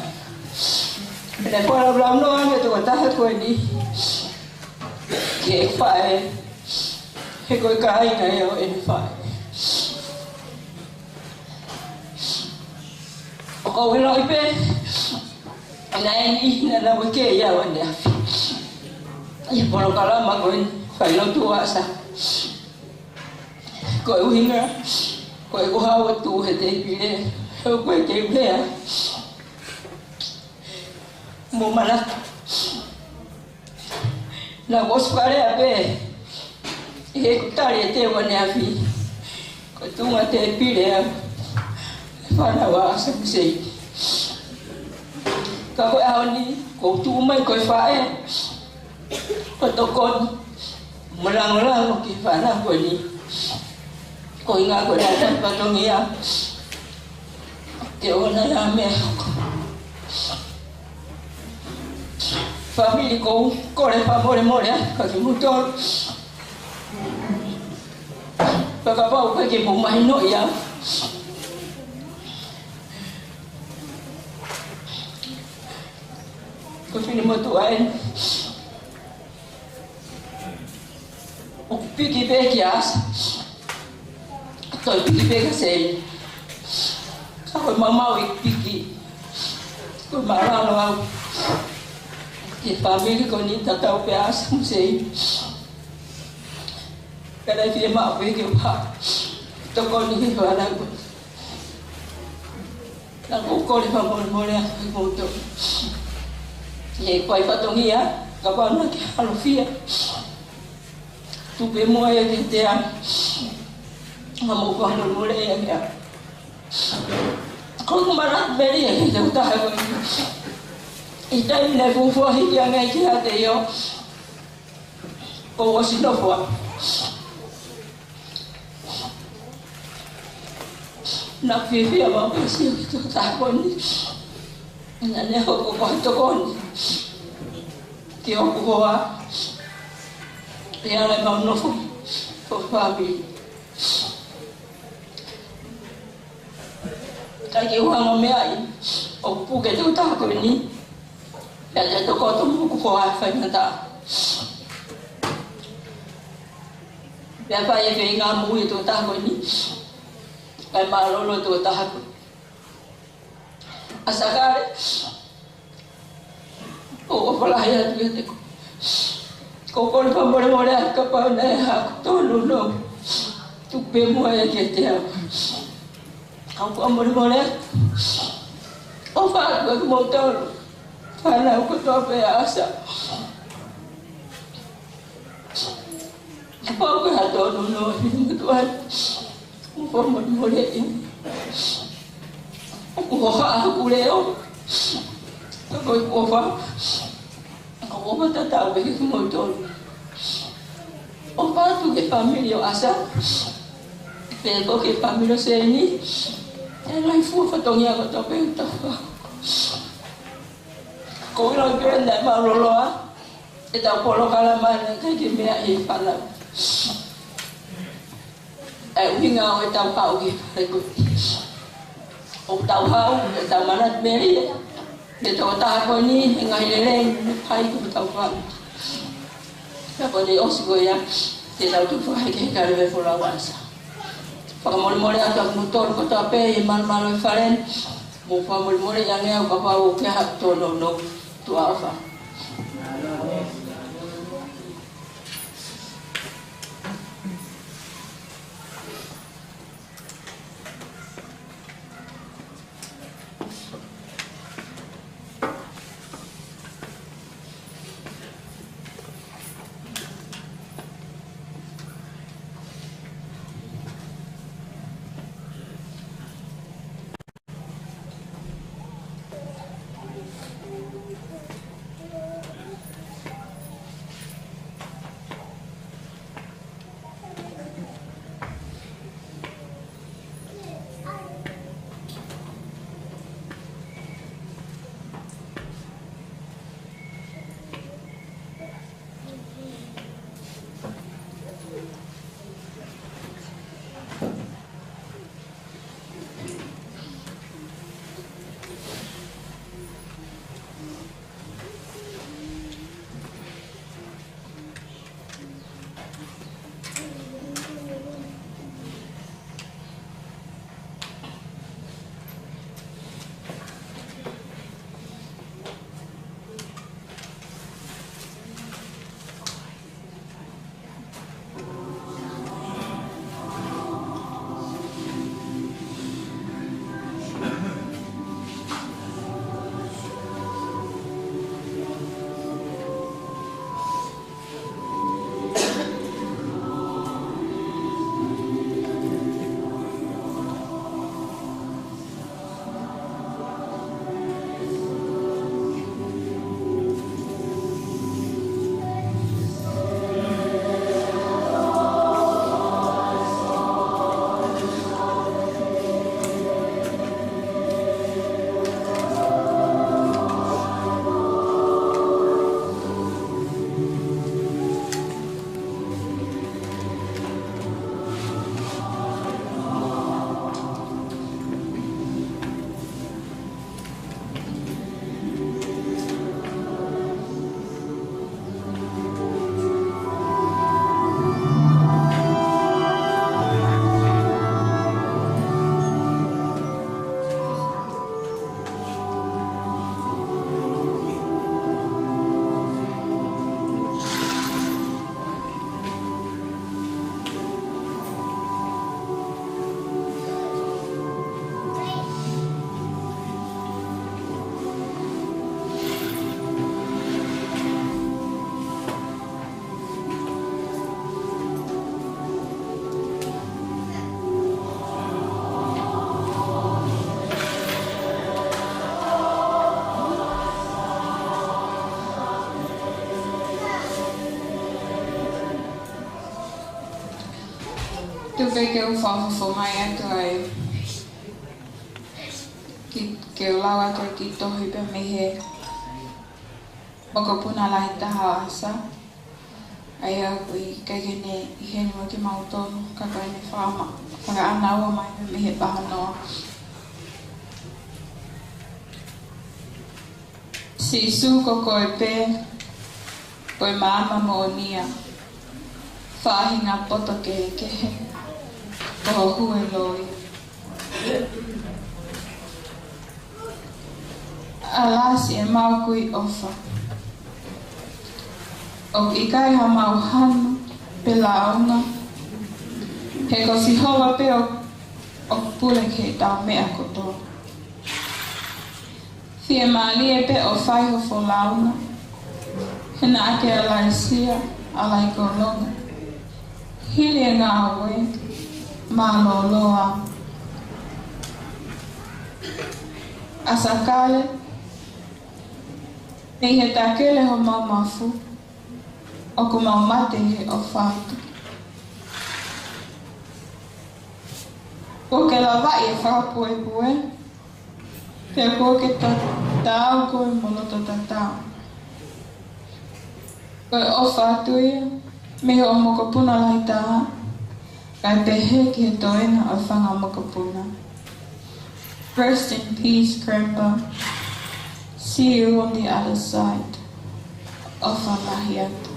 Pea ne fakalaulaunoa ange e tokotaha ko eni ki heʻeku faʻē, he ko e kāinga ia ʻo ʻene faʻē. ʻOku ou ʻiloʻi pē naʻe ʻi ai e niʻihi naʻa nau ʻeke ia ʻo ʻaneafi ʻi he polokalama ko eni, Failotu ʻo ʻAsa. Ko e ʻuhinga, ko ʻeku haʻu atu he tēpile, he ko e tēpile ʻa mo manatu. Naʻá ku ʻosi fakalea pē ʻi heʻeku tali e teu ʻaneafi, ko e tuʻunga tēpile ʻa e fānau ʻa ʻAsa Musei. Ka ko e ʻaho ni, kuo u tuʻu mai ko e faʻē, ko e tokoni mo e langolango ki he fānau ko eni. Ko e ʻuhinga ko e fatongia ke ʻoua naʻa meʻa hoko. Fāmili, ʻoku ou kole fakamolemole atu kiate kimoutolu. Fakapapau ʻoku ʻikai ke mou mahinoʻi au. Ko e finemotuʻa eni. ʻOku piki pē kia Asa. Toe piki pē kia Seini. Ka ko e maumau ʻeku piki. Ko e mālōlō au. Ki he fāmili ko eni tatau pē Asa mo Seini. Ka naʻe fiemaʻu pē ke u tokoni ki he fānau ko eni. Naʻa ku kole fakamolemole atu kiate kimoutolu. He ko e fatongia, kapau naʻa ke ʻalofia. Tuku pē muʻa ia kiate au. Naʻa mou fakamolemole ia kia. Ko ʻeku manatu melie he tokotaha ko eni. ʻI he taimi naʻe fuofua hiki ange ai ki he ʻAteio. Kuo u ʻosi nofo ai. Naʻa ku fiefia maʻu pē ʻi he sio ki he tokotaha ko eni. Naʻa ne hoko ko e tokoni ki hoku hoa. ʻI he ʻalu ʻemau nofo ko e fāmili. ʻIkai ke u hanga ʻo meaʻi ʻoku puke e tokotaha ko eni. Pea te tokoto mo hoku hoa ʻi he faingataʻa. Pea fai e feinga moʻui e tokotaha ko eni. Kae mālōlō e tokotaha ko eni. ʻAsa Kale, ʻoku ou ʻofa lahi atu kiate koe. Ko e kole fakamolemole atu kapau naʻe haʻaku tōnounou. Tuku pē muʻa ia kiate au. Ka u fakamolemole atu. ʻOfa atu kiate kimoutolu. Fānau kotoa pē ʻa ʻAsa. Kapau ko e hā e tōnounou ʻa e finemotuʻa ni, mou fakamolemoleʻi au. ʻOku hohaʻa hoku leʻo. Ka ko ʻeku ʻofa, ko e ʻofa tatau pē kiate kimoutolu. ʻOfa atu ki he fāmili ʻo ʻAsa. Pea ko e fāmili ʻo Seini. ʻE lahi fua fatongia kotoa pē ʻoku tau fai. Ko e ʻilo pē naʻe mālōlō ʻetau polokalama naʻe ʻikai ke meaʻi ʻe he fānau. ʻA e ʻuhinga ʻo ʻetau haʻu ki he fale ko eni. ʻOku tau haʻu, ʻetau manatu melie. Ki he tokotaha ko eni, he ngaahi lelei, naʻe fai ki hotau fānau. Pea ko eni ʻosi ko ia, te tau tuku fakahekeheka leva e folau ʻa ʻAsa. Fakamolemole atu kiate kimoutolu kotoa pē, ʻi he malumalu ʻo e fale ni. Mou fakamolemoleʻi ange au kapau ʻoku ʻi ai haʻaku tōnounou. Tuʻa ʻofa. Pea ke u fakafofongaʻi atu ai, ki, ke u lau atu ai e kiʻi tohi pē mei he mokopuna lahi taha ʻo ʻAsa. ʻA ia ʻoku ʻikai ke ne ʻi heni mo kimautolu, ka ko ʻene fakaʻama, fakaʻānaua mai pē mei he pānoa. Sīsū, ko koe pē ko e maama moʻonia, faʻahinga poto kehekehe, ko ho hue loi. ʻAlā siʻemau kui ʻofa, ʻoku ʻikai haʻamau hanu pe lāunga, he ko Sihova pē ʻoku, ʻoku pule ki heʻetau meʻa kotoa. Fiemālie pē ʻo fai ho folau na, he naʻa ke ʻalaisia, ʻalaikolonga, hili e ngāue mālōlō. ʻAsa kale, mei he takele homau mafu, ʻoku mau mate he ʻofa atu. Kuo ke lavaʻi e fakapuepue, pea kuo ke ta-, taau koe mo loto tatau. Ko e ʻofa atu ia mei hoʻo mokopuna lahi taha, kae pehē ki he toenga ʻo e fanga mokopuna. Rest in peace, Grandpa. See you on the other side. ʻOfa lahi atu.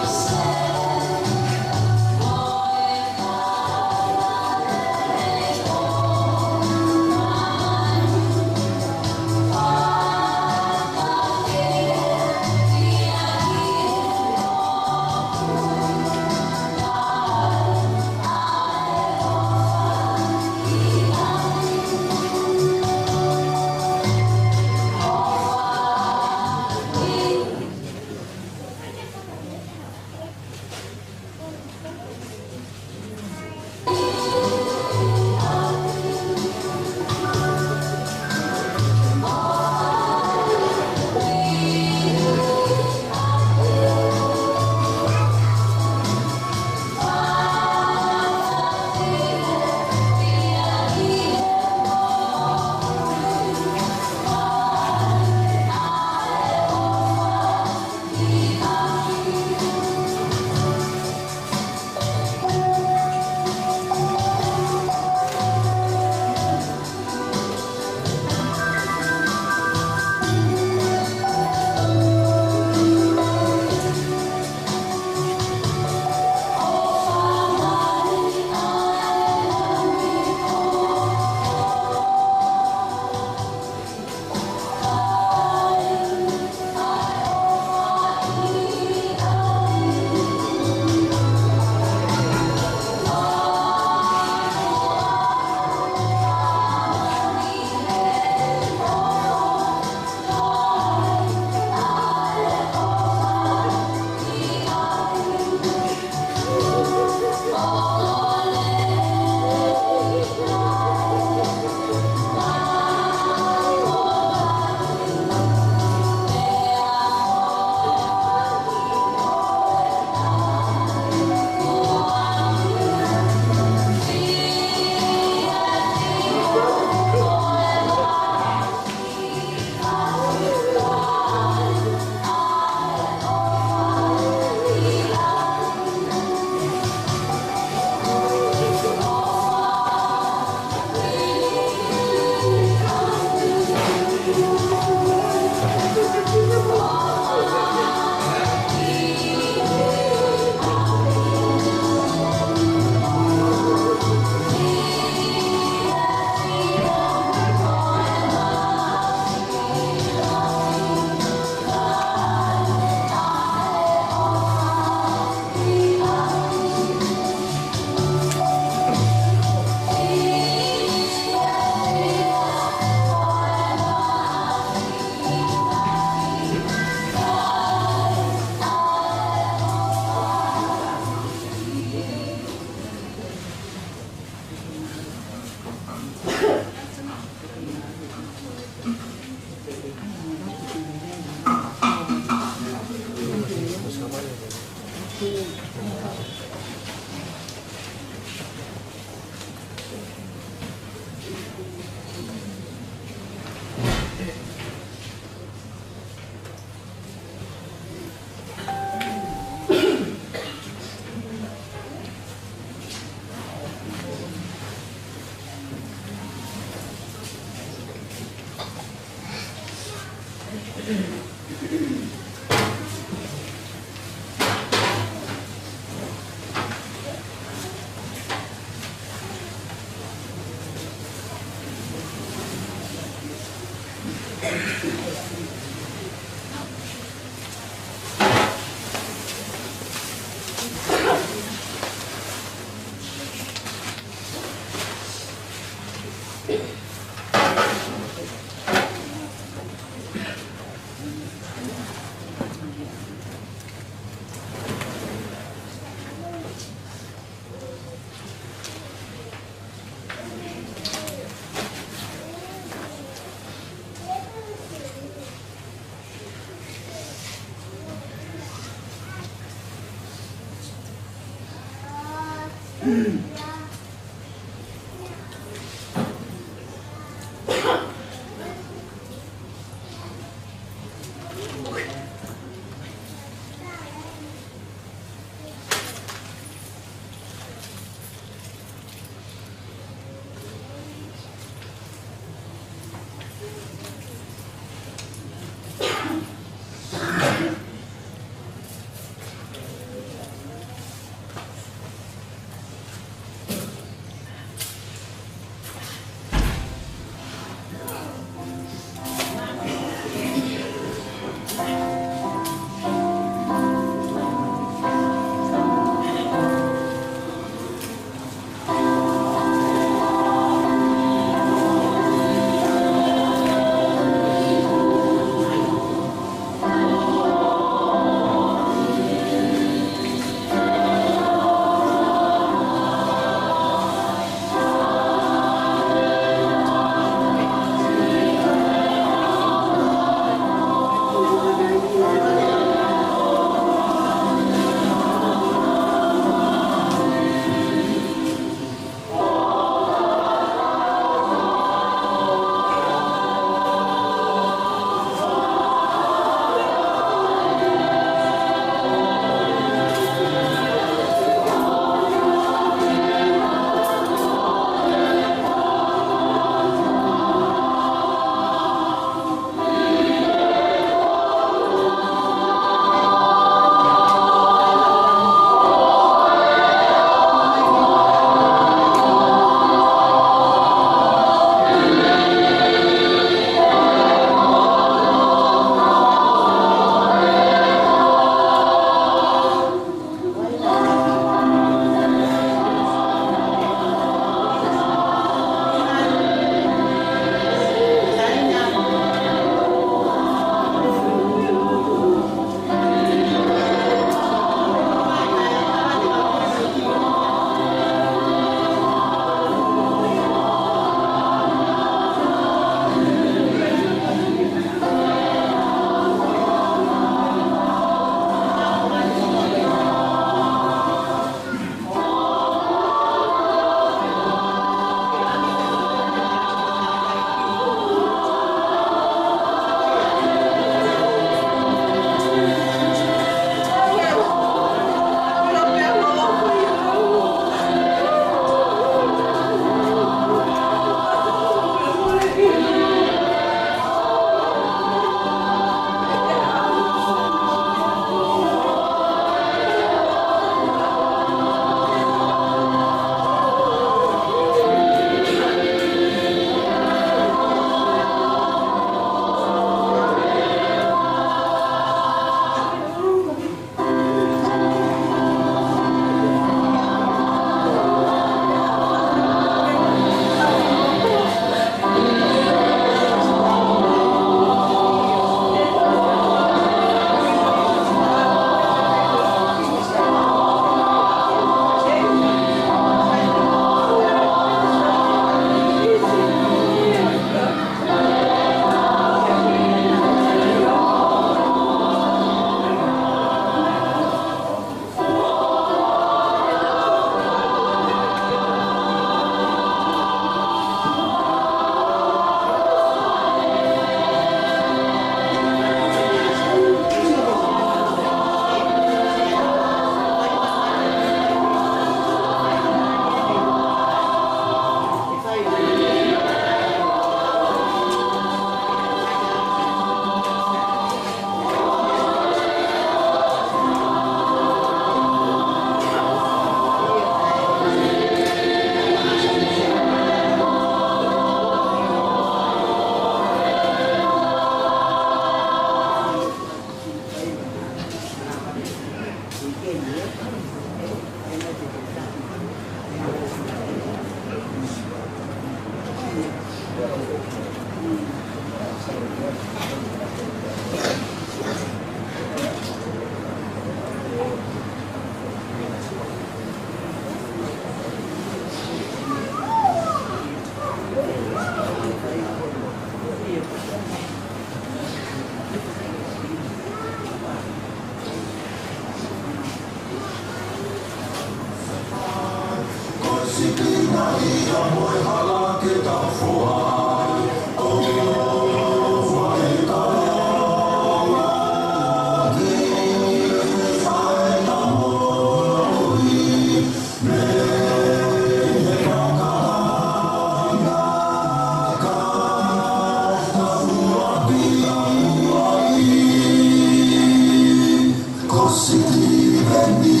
Ko Sitiveni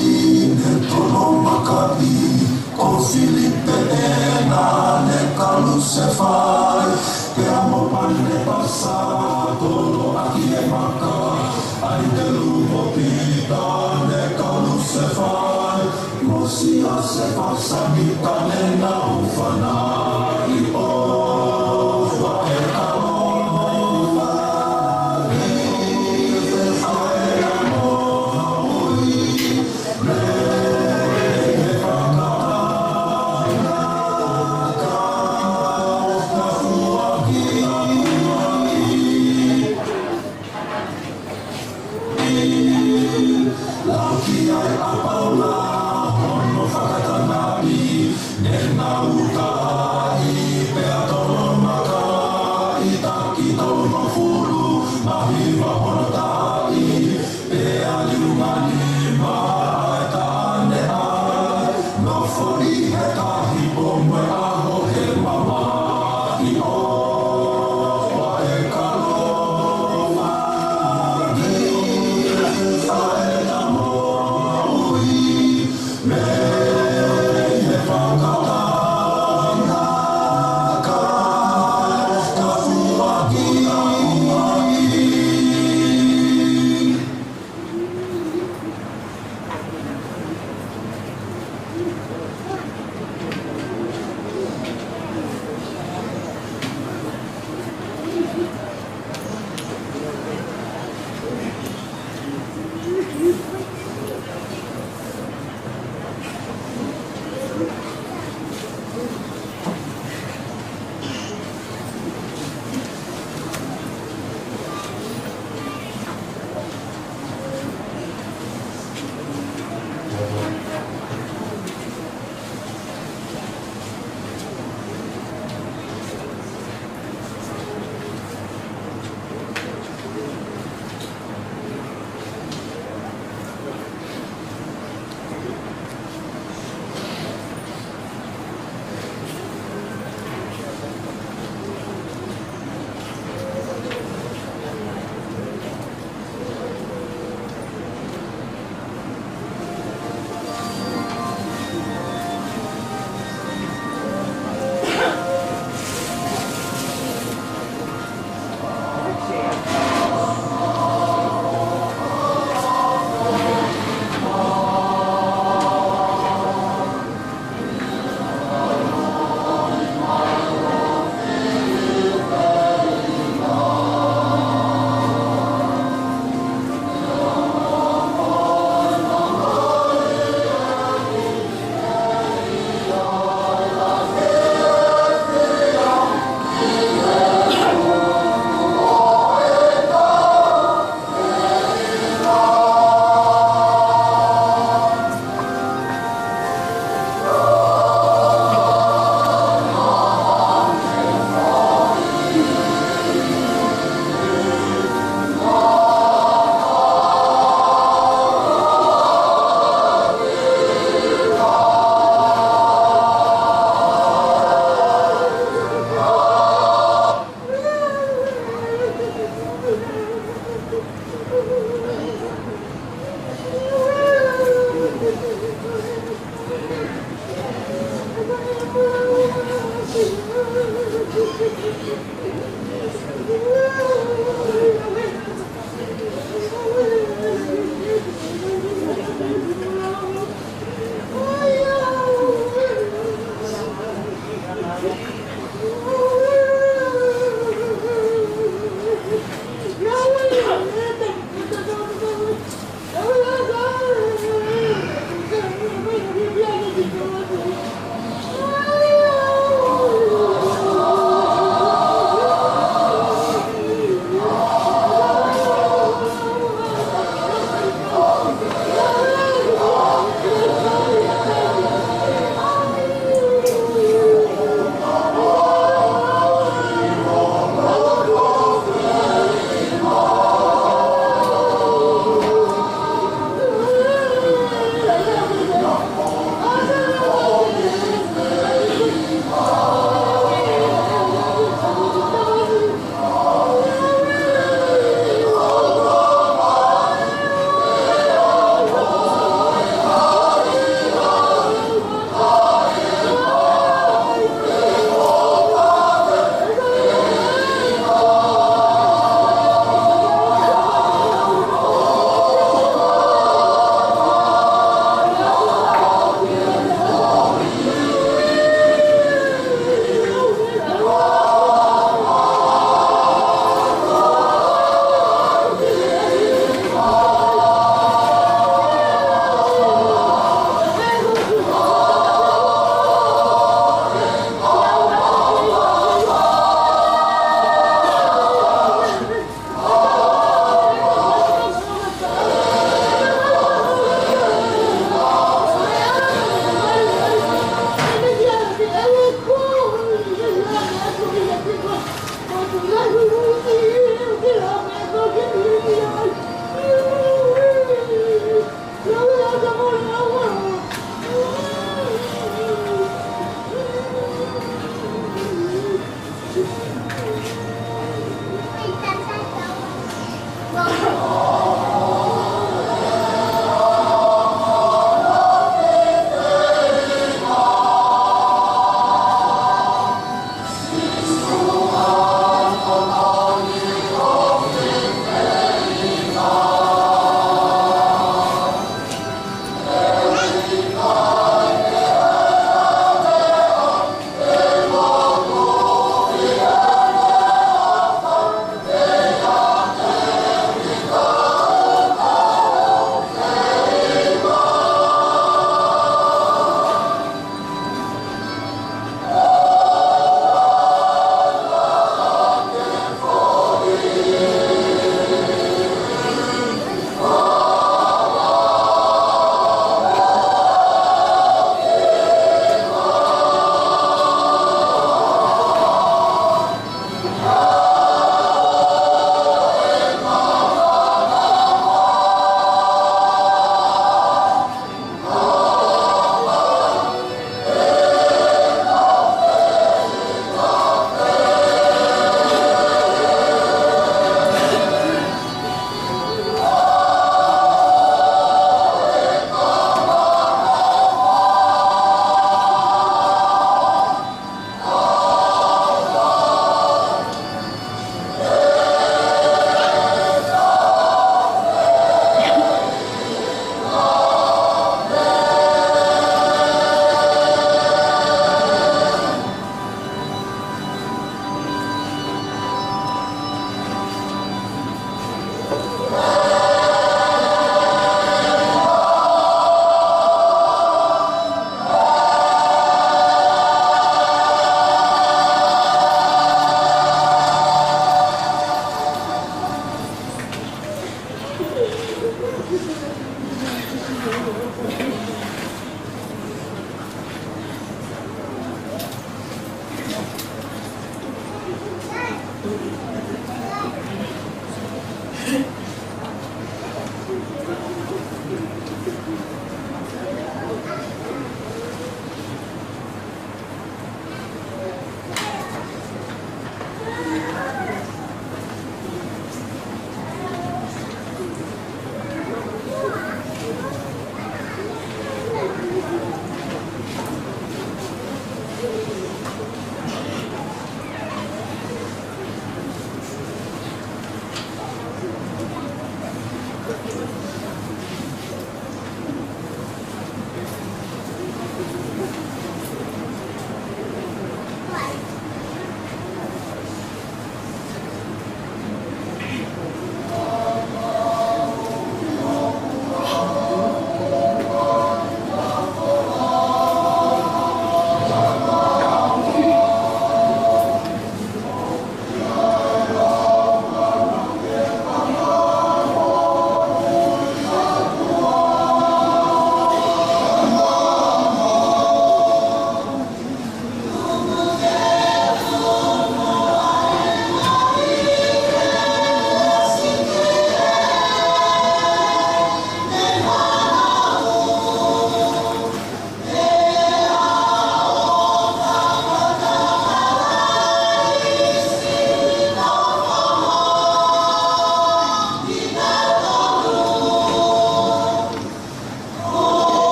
ne tolomakaʻi, ko Filipe ena ne kalusefai, pea mo Panepasa toloʻaki e maka, ʻAliteru mo Pita ne kalusefai, mo Siasefa Samita ne nau fanaʻi ʻo fua e kalo. Lau ki ai ʻa Paula hono fakatangaʻi, ne nau taʻi pea tolomakaʻi, taki tolungofulu mā hiva hono taʻi, pea liunga nima ʻa e taʻane ai, nofoʻi he tahi pō mo e ʻaho he mamahi ʻo fua e kalo.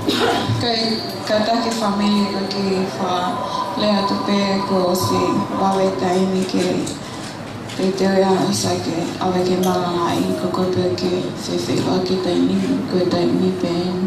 Kātaki fāmili, ko e kiʻi fakalea atu pē kuo ʻosi vave taimi ke teuteu ia, sai ke ʻave ke malangaʻi, ko koe pē ke fefeʻiloaki taimi, ko e taimi pē eni.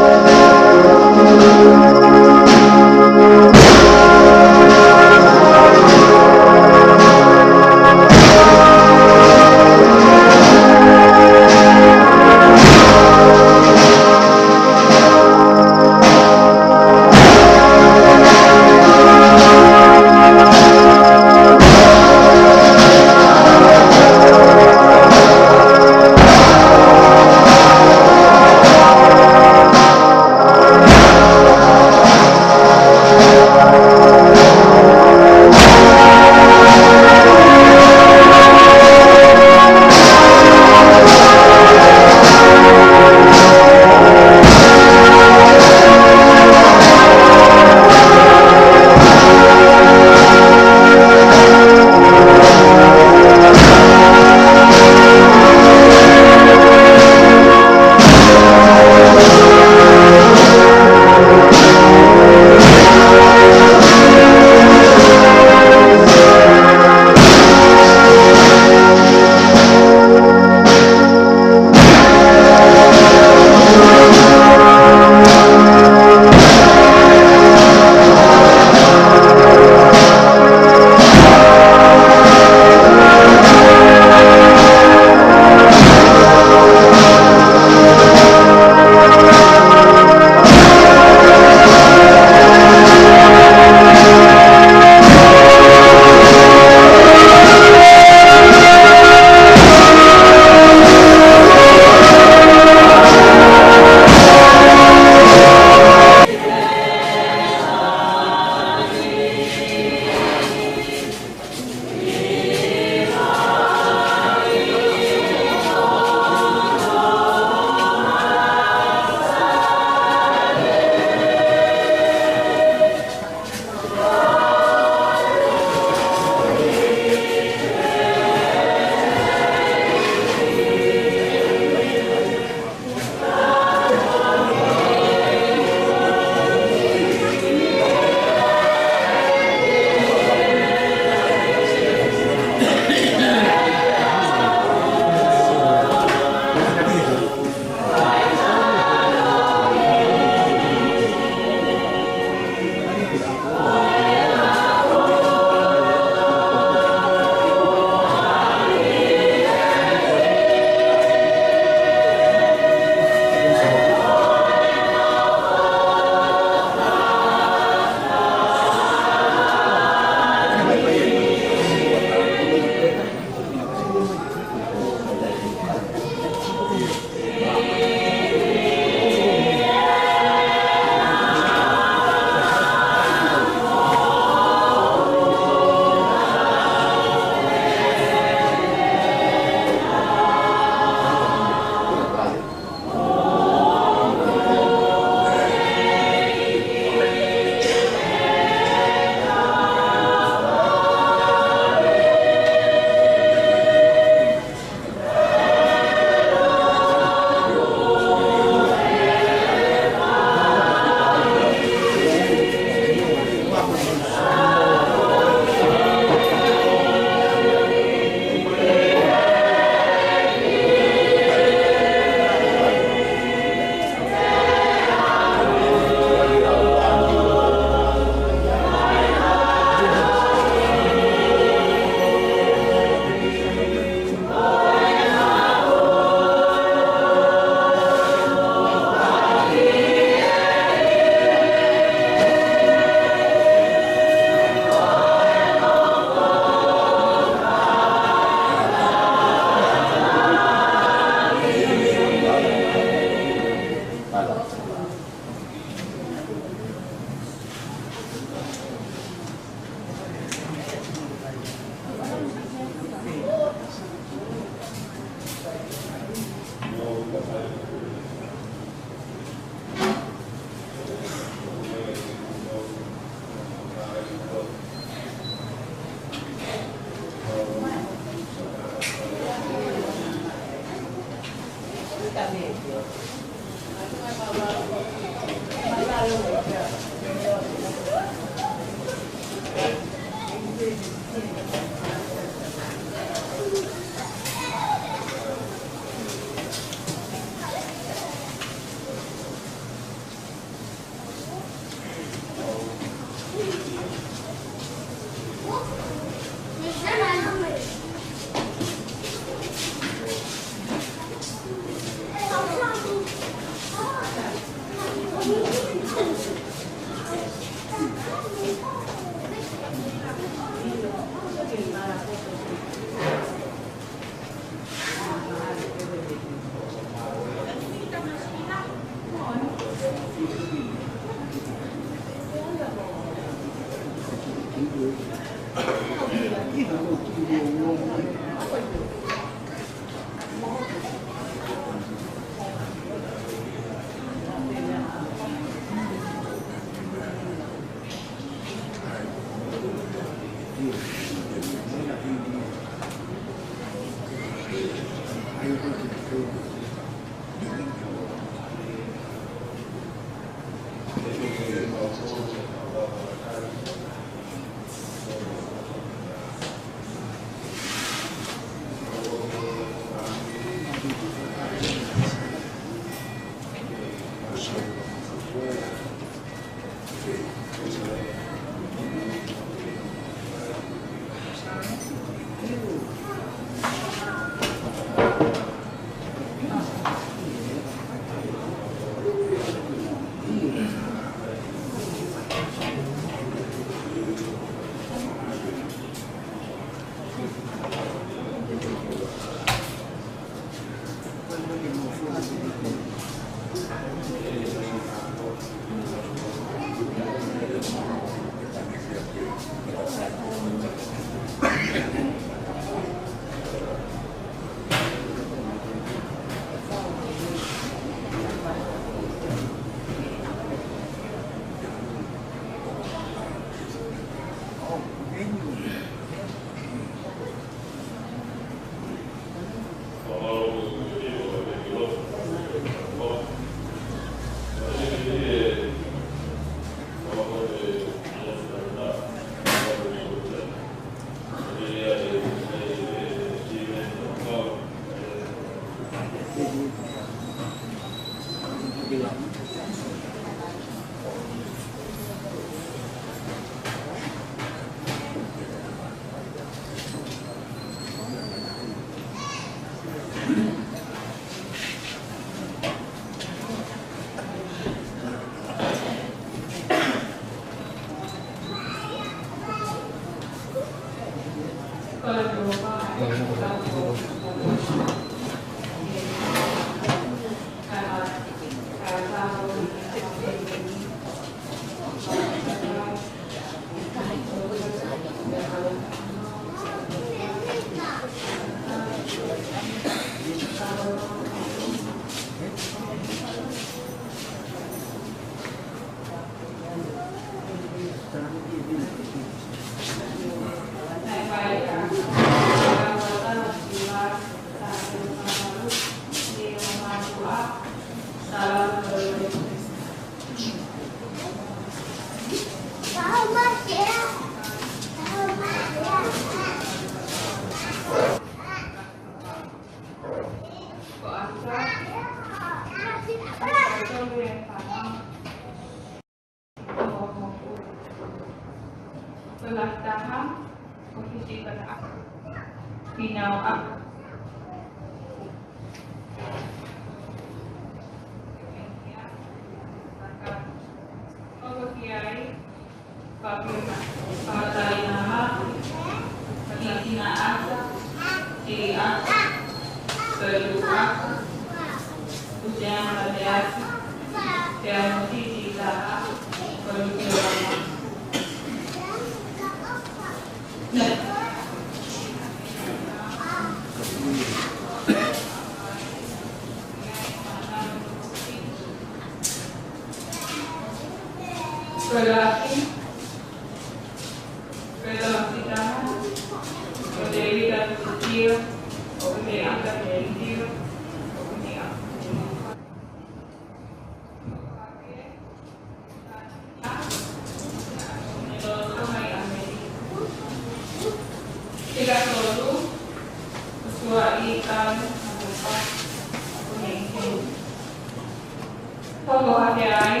Hoko hake ai,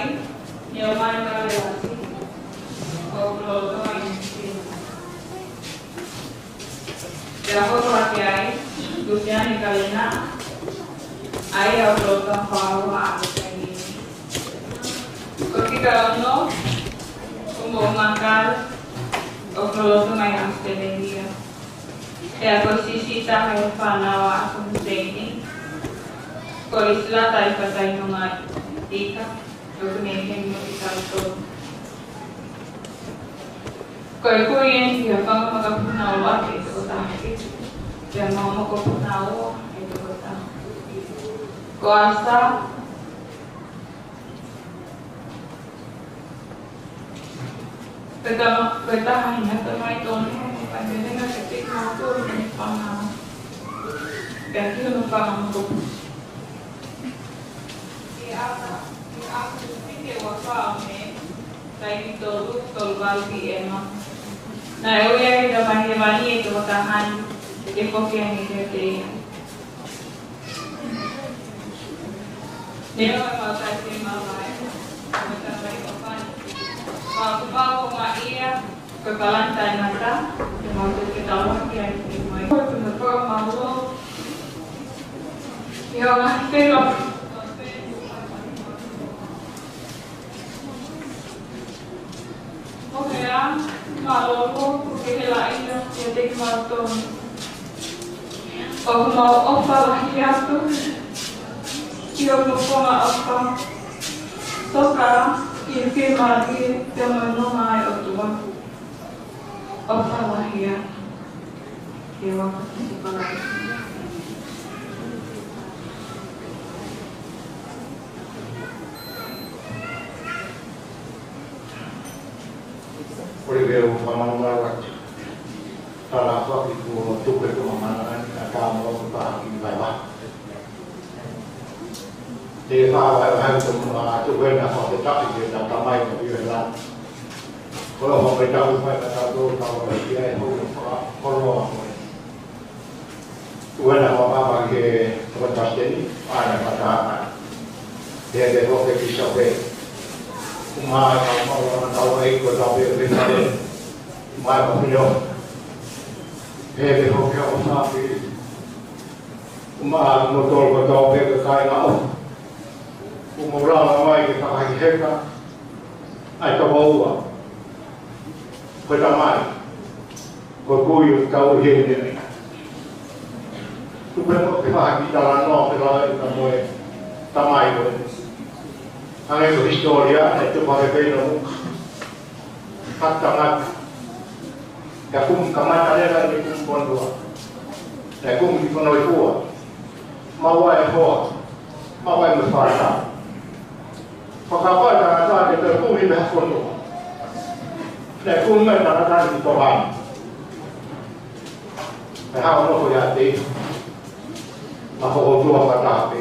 Neomani Kalelasi, ʻoku lolotonga ʻi Nuʻu Sila. Pea hoko hake ai, Lusiani Kalena, ʻa ia ʻoku lolotonga fakaʻauha ʻa Nuʻu Sila. Ko e fika ono, ko Moʻunga Kal, ʻoku lolotonga ʻi ʻAositelēlia. Pea ko e siʻisiʻi taha ʻi he fānau ʻa ʻAso Huseini, ko Lisilata ʻi Fatai Nonga Ika, ʻoku ne heni mo kitautolu. Ko e kui eni ki he fanga makapuna ʻuluaki ʻe toko taha. Pea mo e makapuna ua ʻe toko taha. Ko ʻAsa, ko e tama-, ko e taha ʻi he tamaiki tonu, mo e fakamolemole kiate kimoutolu mo e fānau. Pea ki hono fanga makapuna. ʻI he ʻaho, ʻi he ʻaho fitu ua fā ʻo Mē, taimi tolu, tolu valu P M. Naʻe ui ai e Tamai Hēvani ʻa e tokotaha ni, ke foki ange kiate ia. Neongo ʻemau taʻefiemālie, mo e tamai ʻofa ni. Pea kuo pau ko ia, ko e palani taʻengata, ke mau toe fetaulaki ai ki muʻa. Ko e tuna faka mālō. ʻI he ngaahi fenua. Ko e hā, mālō, kuo ke helaʻia kiate kimautolu. ʻOku mau ʻofa lahi atu ki hoʻo fofonga ʻofa. Toka ʻi he fiemālie pea mo e nonga ʻa e ʻOtua. ʻOfa lahi atu. Ke ua ka tuku palai. Kole ke u fakamalumalu atu. Tala atu ki he tuku e tō mamana ni, ka tā mo e pā ki vai vai. Te u fakavahevahe atu mo e tuku ena fakafetaʻi ki he Tamai ʻoku ʻi he langi. Ko e ʻofa pē ʻoku fai kiate kitautolu, tau ʻofa ki ai, ʻoku fakakoloa mo e Tuku ena ʻoku papa ke toko taha ni, ʻa ena pata ʻa. Pea te hoke ki Sape. Kuma ka mau ʻana tau ai ko tau pē pē pē. Kuma ka pino. Pea te hoke ʻo Sape. Kuma mo tolu ko tau pē pē kai ngā ʻo. Kuma ula mai ke takai heka. ʻAi toko ua. Ko e tamai. Ko e kui ʻoku tau ʻi heni. Tuku pē mo ke faʻa kiʻi talanoa pē lahi ka mo e tamai ko ē. Hangē ko e hisitōlia, ʻe tuku pē pē ʻi muʻa. Hata tangata. Ka kumi kamata leva ʻi he kumi ponua. Ka kumi ki Fono ʻi Fua. Maʻu ai e hoa. Maʻu ai mo e fānau. Fakapata ʻa e tangata ke toe kumi mei ha fonua. Naʻe kumi mai tangata ni ki Tonga ni. Pea haʻu ʻo nofo ʻiate ia. Mo e fokoutua fakataha pē.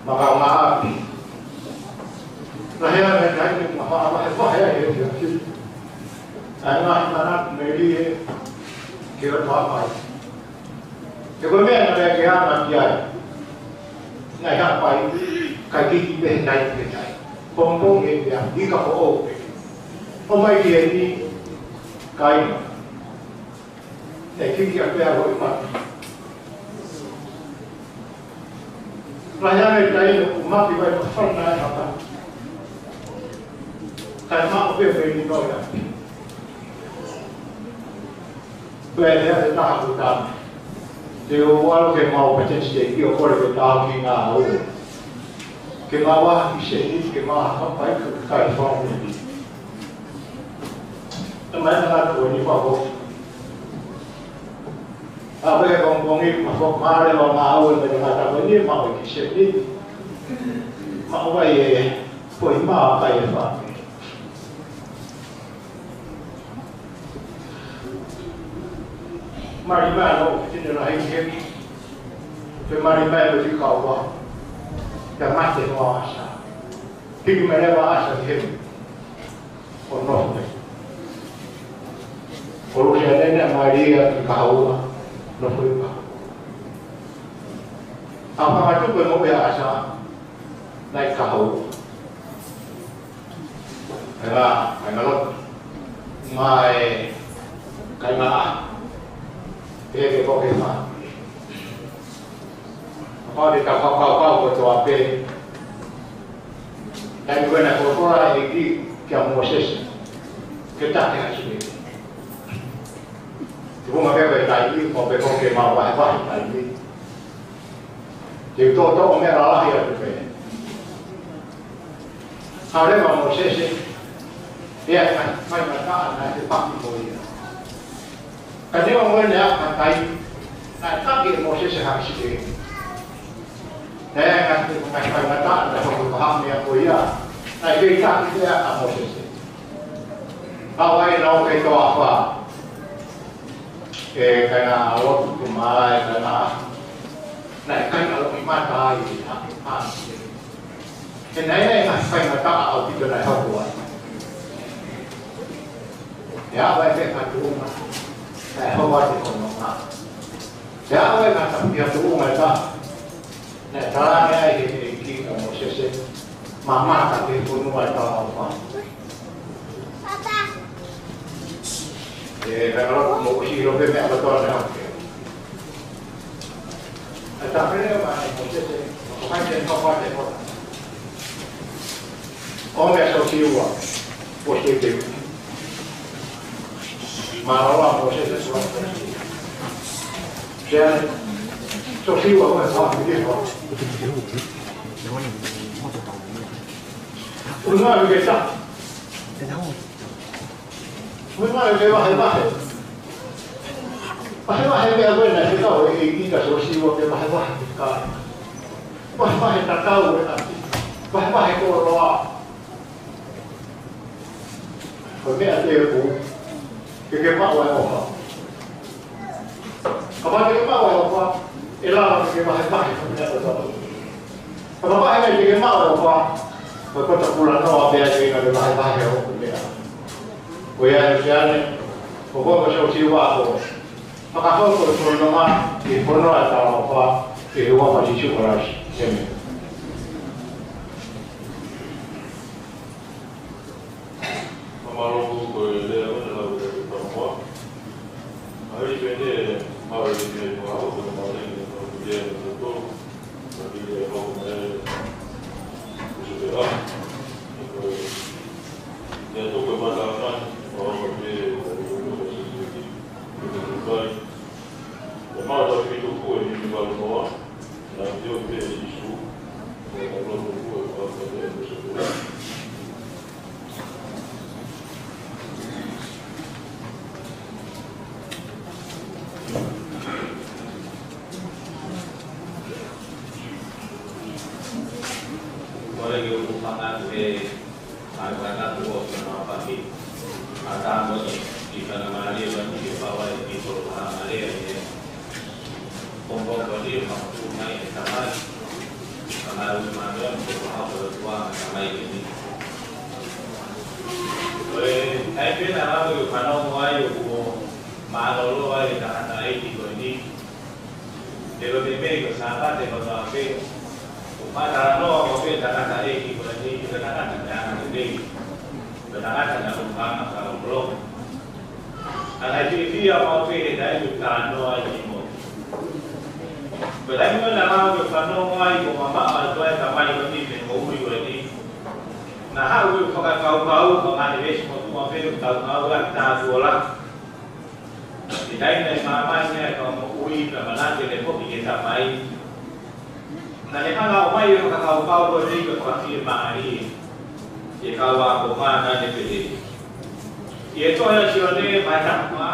Mo e kaungāʻapi. Naʻe ʻi ai e taimi naʻe faʻa vahevahe ai e efiafi. ʻA e ngaahi manatu melie ke ʻoatu mai. He ko e meʻa naʻe ke anga ki ai. Naʻe haʻu ai, kae kiki pē he taimi pē taimi. Pongipongi ʻe pea, ika ko ʻo pē. ʻOmai ki heni, kāinga. Naʻe kiki ʻa pea ko e mati. Lahi ange taimi ʻoku maki vai mafana e hapa. Kae maʻu pē pē ni noa. Pea ʻi he taha ko tama. Te u ʻalu ke mau pēteni siteiki ʻo kole ke tau ki ngā ue. Ke mau ʻaʻahi seni, ke mau ʻaʻahi kapai ke kai fāmili. Te mai na ko ni pako. ʻA pē pongipongi, ma fo mare wa ngā ue me ngā tama ni, mau ʻaʻahi seni. Mau ʻai e, poi mau kai e fāmili. Mali mai ʻa e fineʻeiki lahi heni. Pea mali mai ʻa e fika ua. Pea mate hono ʻasa. Hiki mai leva ʻa e ʻasa ki heni. ʻO nofo mai. ʻO lusi ʻa e nene ʻa Malia ki Kahoua. Nofo ʻi Kahoua. ʻA e fanga tupe mo e ʻasa. Naʻe Kahoua. Pea, pea ngalo. Mai, kai ngā. Pea ke koke ma. Kapau te ta kau kau kau kotoa pē. Taimi ko ena ko e ʻEiki kia Mōsese. Ke ta ke hasi ni. Te ko ma ke pē taimi, ko pē ko ke mau vahevahe taimi. Te u toʻotoʻo meʻa lalahi atu pē. Haʻu leva ʻa Mōsese, Pea ʻi ai e ngaahi faingataʻa naʻe fepaki mo ia. Ka neongo ʻene ʻapatai, naʻe taki ʻe Mōsese ha siʻi ʻeiki. Pea ʻi ai e ngaahi, ngaahi faingataʻa naʻe hoko ko e hā e meʻa ko ia, naʻe kei taki pē ʻa Mōsese. Ka ʻi ai e lau ʻe toko fā. ʻE kāinga, ʻoku ou tui ko e meʻa ʻe kāinga, naʻe ʻikai ʻaloʻimata ai ʻa e, ʻa e, ʻa e, he naʻe ʻi ai e ngaahi faingataʻa ʻaupito naʻe hoko ai. Pea ʻi ai e ngaahi tuʻunga naʻe hoko ai e fononga. Pea ʻi ai e ngaahi tuʻunga ʻe taha naʻe talaange ai ʻe he ʻEiki kia Mōsese, mamata ki he fonua ʻo e talaʻofa. ʻE, kāinga, ʻoku mou ʻosi ʻilo pē meʻa kotoa naʻe hoko. ʻE, tā pē leva ʻe Mōsese, ʻoku ʻikai ke ne hoko ʻa e fononga. ʻO meʻa Siosiua, ʻo Sēteu. Mālō ʻa Mōsese, ʻo Sēteu. Siosiua, ʻo e fā, ʻi he fā. Ui ngā ui ke tā. Ui ngā ui ke vahevahe. Vahevahe meʻa ko ē naʻe fekau ʻe he ʻEiki kia Siosiua ke vahevahe ki he kāinga. Vahevahe tatau e ʻapi. Vahevahe koloa. Ko e meʻa tēpū, ke ke maʻu e ʻofa. Kapau te ke maʻu e ʻofa, ʻe lava ke ke vahevahe e meʻa kotoa. Ka vahevahe te ke maʻu e ʻofa, ko e koto kulanoa pē ia ke ke vahevahe hoku meʻa. Ko ia ʻe Siosiua, ko koe ko Siosiua ko e fakahoko e fononga, ʻi he fonua ʻo e talaʻofa, ʻi he huafa ʻo Sīsū Kalaisi. ʻĒmeni. Mālō, ko e lea ʻo e lau ʻa e Tamai. ʻA ia pē ʻe maʻu e lea ʻo e Tamai, ko e maʻu e lea ʻo e Tamai, ko e lea ʻo e Tamai, ko e lea ʻo e Tamai, ko e lea ʻo e Tamai. ʻE maʻu ʻaupito ko e ni ni valongoa, na te o pe Sīsū, ʻe ka loto ko e pa ka te o pe Sīsū. Ko e ke u fanga te ʻa e kata tuʻo ki he maʻu paki. ʻA tā mo e ki he fanga mālie ʻo e ni ke pau ai ki he kolo fakamālie ʻe. Ko e pō ko ni ʻoku maʻu mai ʻe he Tamai. Ka maʻu mai ʻe he Tamai ko e tuʻa ʻa e Tamai ʻe ni. Ko e taimi pē naʻa ku fanongo ai ʻoku mālōlō ai e tangataʻeiki ko eni. Te lo te mei ko Sāpate ko tau pē. Ko e talanoa ko pē tangataʻeiki ko eni, ko e tangata naʻe anga te mei. Ko e tangata naʻe ʻulungaanga ka ʻulungaanga. Ka naʻe fiefia maʻu pē he taimi ʻoku talanoa ai ki mo. Ko e taimi naʻa ku fanongo ai ko e mamaʻo atu ai e Tamai ko eni mei he moʻui ko eni. Naʻa ku fakakaukau ko e ngaahi veesi motuʻa pē ʻoku tau ngāue ai ki he taha tuʻo lahi. ʻI he taimi naʻe māmani ai e kau moʻui pea manatu ʻene foki ki he Tamai. Naʻe hanga ʻo ʻomai e fakakaukau ko eni ko e fakafiemālie ki he kau ākonga naʻa ne pehē. ʻI he tohi ʻa Sione vahe taha fā,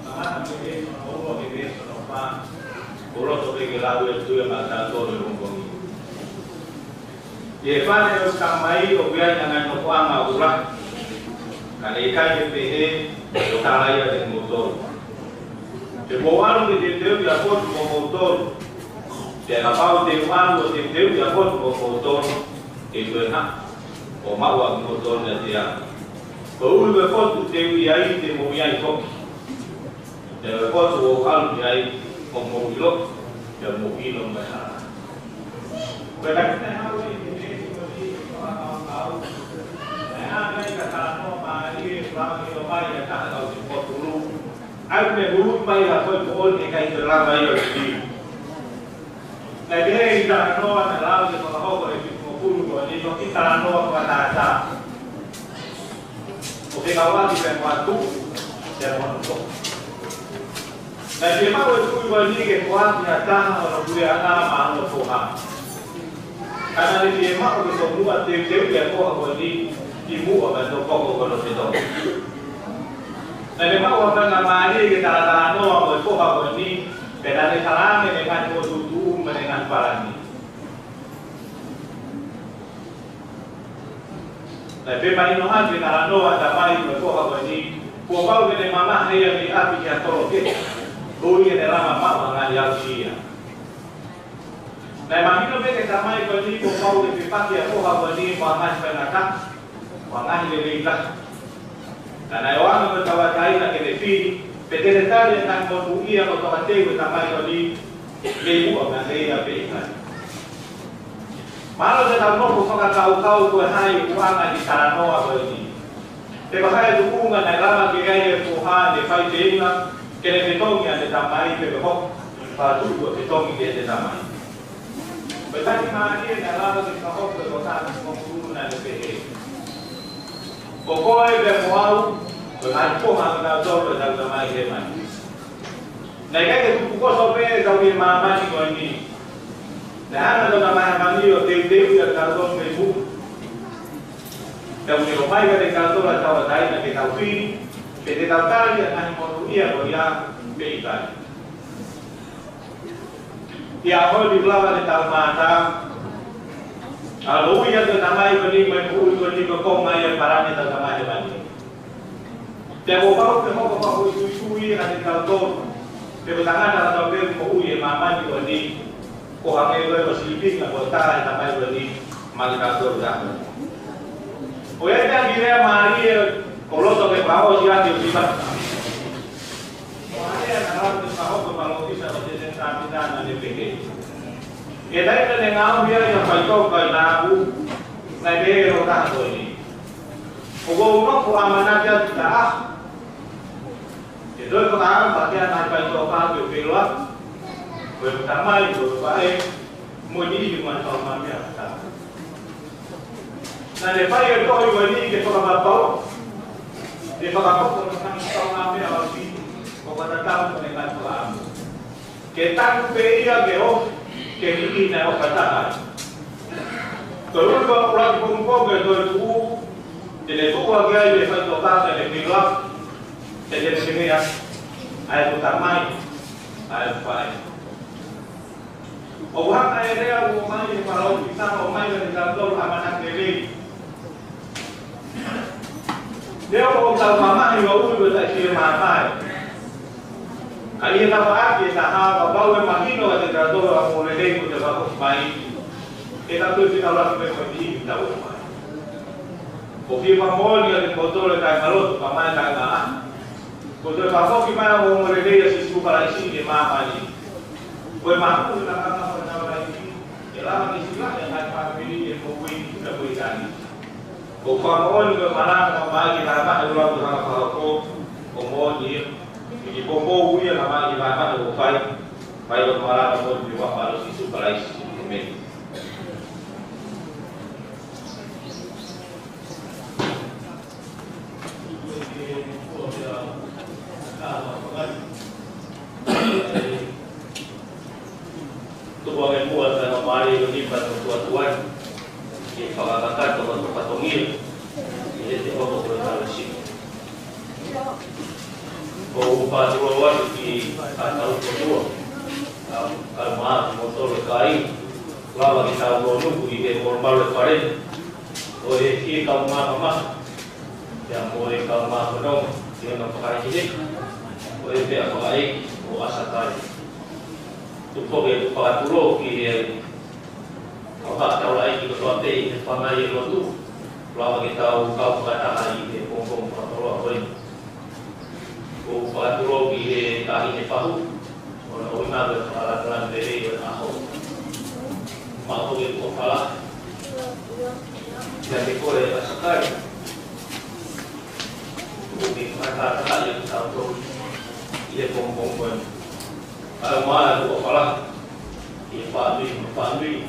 vahe taha fā, veesi hono ua ki he veesi hono fā, ʻoku ou loto pē ke lau atu ia maʻa kitautolu he pongipongi ni. ʻI he fale ʻo e Tamai ʻoku ʻi ai ʻa e ngaahi nofoʻanga ʻoku lahi. Ka ne ʻikai ke pehē, ʻo tala ia kiate kimoutolu. Te mou ʻalu ke teuteuʻi ʻa e potu moʻomoutolu. Pea kapau te u ʻalu ʻo teuteuʻi ʻa e potu moʻomoutolu, te u toe haʻu ʻo maʻu ʻa kimoutolu kiate au. Koeʻuhi ko e potu te u ʻi ai te mou ʻi ai foki. Pea ko e potu ʻoku ou ʻalu ki ai, ʻoku mou ʻilo, pea mou ʻilo mo e hala. Ko e taimi naʻe haʻu ai e veesi ko eni ʻo fakakaukau, naʻe ʻi ai e talanoa mālie, ʻoku lava ke ʻomai ʻe ha taha ʻo e kau sefulu. ʻA ia ʻoku ne hulu mai ha foʻi moʻoni ʻe ʻikai ke lava ia ʻo sio. Naʻe ʻi ai e talanoa naʻe lau ʻe he fakahoko ʻe he fitungofulu ko eni, ko e kiʻi talanoa fakatātā. ʻO fekauʻaki pea mo e tuʻi, pea mo hono foha. Naʻe fiemaʻu ʻe he tuʻi ko eni ke foaki ha taha hono puleʻanga maʻa hono foha. Ka naʻe fiemaʻu ke tomuʻa teuteuʻi ʻa e foha ko eni, kimuʻa mei he toko ko hono fetongi. Naʻe maʻu ha faingamālie ke talatalanoa mo e foha ko eni, pea naʻa ne talaange ʻene ngaahi fokotuʻutuʻu mo ʻene ngaahi palani. Naʻe pehē mai ʻi hono ʻai ke talanoa ʻa e tamai mo e foha ko eni, kuo pau ke ne mavahe ia mei ʻapi ki ha tolo kehe, koeʻuhi ke ne lava maʻu ha ngaahi aʻusia. Naʻe mahino pē ki he tamai ko eni kuo pau ke fepaki ʻa e foha ko eni mo ha ngaahi faingataʻa, mo ha ngaahi lelei taha. Ka naʻe ʻoange mo e tauʻatāina ke ne fili pe te ne tali ʻa e ngaahi monūʻia kuo tokateu ʻe he tamai ko eni, mei muʻa mei he ia pe ʻikai. Mahalo te tau nofo fakakaukau ko e hā e ʻuhinga ʻene talanoa ko eni. Pe ko e hā e tuʻunga naʻe lava ke ʻai ʻe he foha ʻene faifeinga ke ne fetongi ʻa ʻene tamai pe ko e hā e tuʻu ʻo e fetongi ki heʻene tamai. Ko e taimi mālie naʻe lava ke fakahoko ʻe he tokotaha ko eni, naʻe pehē: Ko koe pea mo au, ko e ngaahi foha ʻo kitautolu ʻa ʻetau Tamai Hēvani. Naʻe ʻikai ke tupukoso pē ʻetau ʻi he māmani ko eni. Naʻe hanga ʻe he Tamai Hēvani ʻo teuteuʻi ʻa kitautolu mei muʻa. Pea ʻoku ne ʻomai kiate kitautolu ʻa e tauʻatāina ke tau fili pe te tau tali ʻa e ngaahi monūʻia ko ia pe ʻikai. ʻI he ʻaho ni ʻoku lava ke tau mātā ʻa e ui ʻa e tamai ko eni mo e moʻui ko eni ko e konga ia e palani ʻa e Tamai Hēvani. Pea kuo pau ke hoko ko e foʻi tuitui ʻiate kitautolu, pe ko e tangata kotoa pē ʻoku moʻui he māmani ko eni, ʻo hangē ko e sīpinga kuo tā ʻe he tamai ko eni maʻa kitautolu he ʻaho ni. ʻOku ʻi ai pē ha kiʻi lea mālie ʻoku loto ke fakaʻosi atu ʻo sipata. Ko e lea naʻe lau ʻe he kau palōfita ʻo Siosefa Sāmitá, naʻá ne pehē: He taimi naʻá ne ngaohi ai ha faitoʻo kai naabu, naʻe pehē ʻe he tokotaha ko eni: ʻOku ou nofo ʻo ʻamanaki atu ki ha taha ke toe fakaava kiate au ha faitoʻo kai ke u feʻiloaki, ko ʻeku tamai, ko ʻeku faʻē, mo e niʻihi ʻoku ngali kaungāmeʻa ʻaku. Naʻá ne fai e tohi ko eni ke fakapapauʻi ʻe fakahoko ʻa e ngaahi kaungāmeʻa ʻo e ʻaho ni, ʻo fakatatau mo ʻene ngaahi fakaʻamu. Ke tanu pē ia ke ofi ki he niʻihi naʻe ʻofa taha ai. Ko e ʻuluaki pongipongi ʻe toe tuʻu, te ne tuʻu hake ai ʻo fai tokanga ke ne feʻiloaki, te ne pehē: ʻA ʻeku tamai, ʻa ʻeku faʻē. ʻOku hanga ʻe he lea ʻoku ʻomai ʻe he palōfita ʻo ʻomai kiate kitautolu ha ʻamanaki lelei. Leo ʻoku tau mamahi ʻo ui ko e taʻe fiemāfai. Ka ʻi he tafaʻaki ʻe taha, kapau ʻe mahino kiate kitautolu ʻa hono lelei kuo te fakafoki mai, ʻe tau toe fetaulaki pē mo e niʻihi ʻoku tau ʻofa ai. ʻOku ou fie fakamoʻoni kiate kimoutolu ʻe kāingalotu, kae ʻumaʻā e kāinga, kuo toe fakafoki mai ʻa e ongoongolelei ʻa Sīsū Kalaisi ki māmani. Ko e mahuʻinga ʻo e Lakanga Fakataulaʻeiki, ke lava ke silaʻi ʻa e ngaahi fāmili ʻi he moʻui ʻi he ʻaho ni. ʻOku ou fakamoʻoni ko e malanga ʻoku ʻomai ki māmani ʻoku lava ke hanga ʻo fakahoko, ʻoku moʻoni ia, ʻe kiʻi poupou ia naʻe ʻomai ki māmani ʻoku fai, fai ʻo malanga moʻoni ʻi he huafa ʻo Sīsū Kalaisi. ʻĒmeni. Tuku ange muʻa ʻa e faingamālie ko eni pea tau tuʻu atu ai ke fakakakato ʻa e fatongia ʻi heʻetau ʻaho ko e Kalisitiane. ʻOku ou fakatulou atu ki he kau tau kotoa, kau, kau mai ʻa kimoutolu ʻe kāinga, lava ke tau nōnuku ʻi he molumalu ʻo e fale ni, ʻo e fie kau māmā, pea mo e kau māfana, ʻi hono fakaʻehiʻehi, ʻo e pea fakaʻeiki ʻo ʻAsakai. Tuku foki ʻeku fakatulou ki he kau fakataulaʻeiki kotoa pē ʻi he fānau ʻi he lotu, lava ke tau kau fakataha ʻi he pongipongi fakakoloa ko eni. ʻOku ou fakatulou ki he Taʻahine Fahu, ʻo ne ʻuhinga ʻa e fakalāngilangi lelei ʻo e ʻaho. Maʻu hoki ʻeku ʻofa lahi kiate koe ʻAsakai, ʻoku ke fakatātā ʻiate kitautolu ʻi he pongipongi ko eni. Kae ʻumaʻā ʻeku ʻofa lahi ki he fāmili mo e fāmili,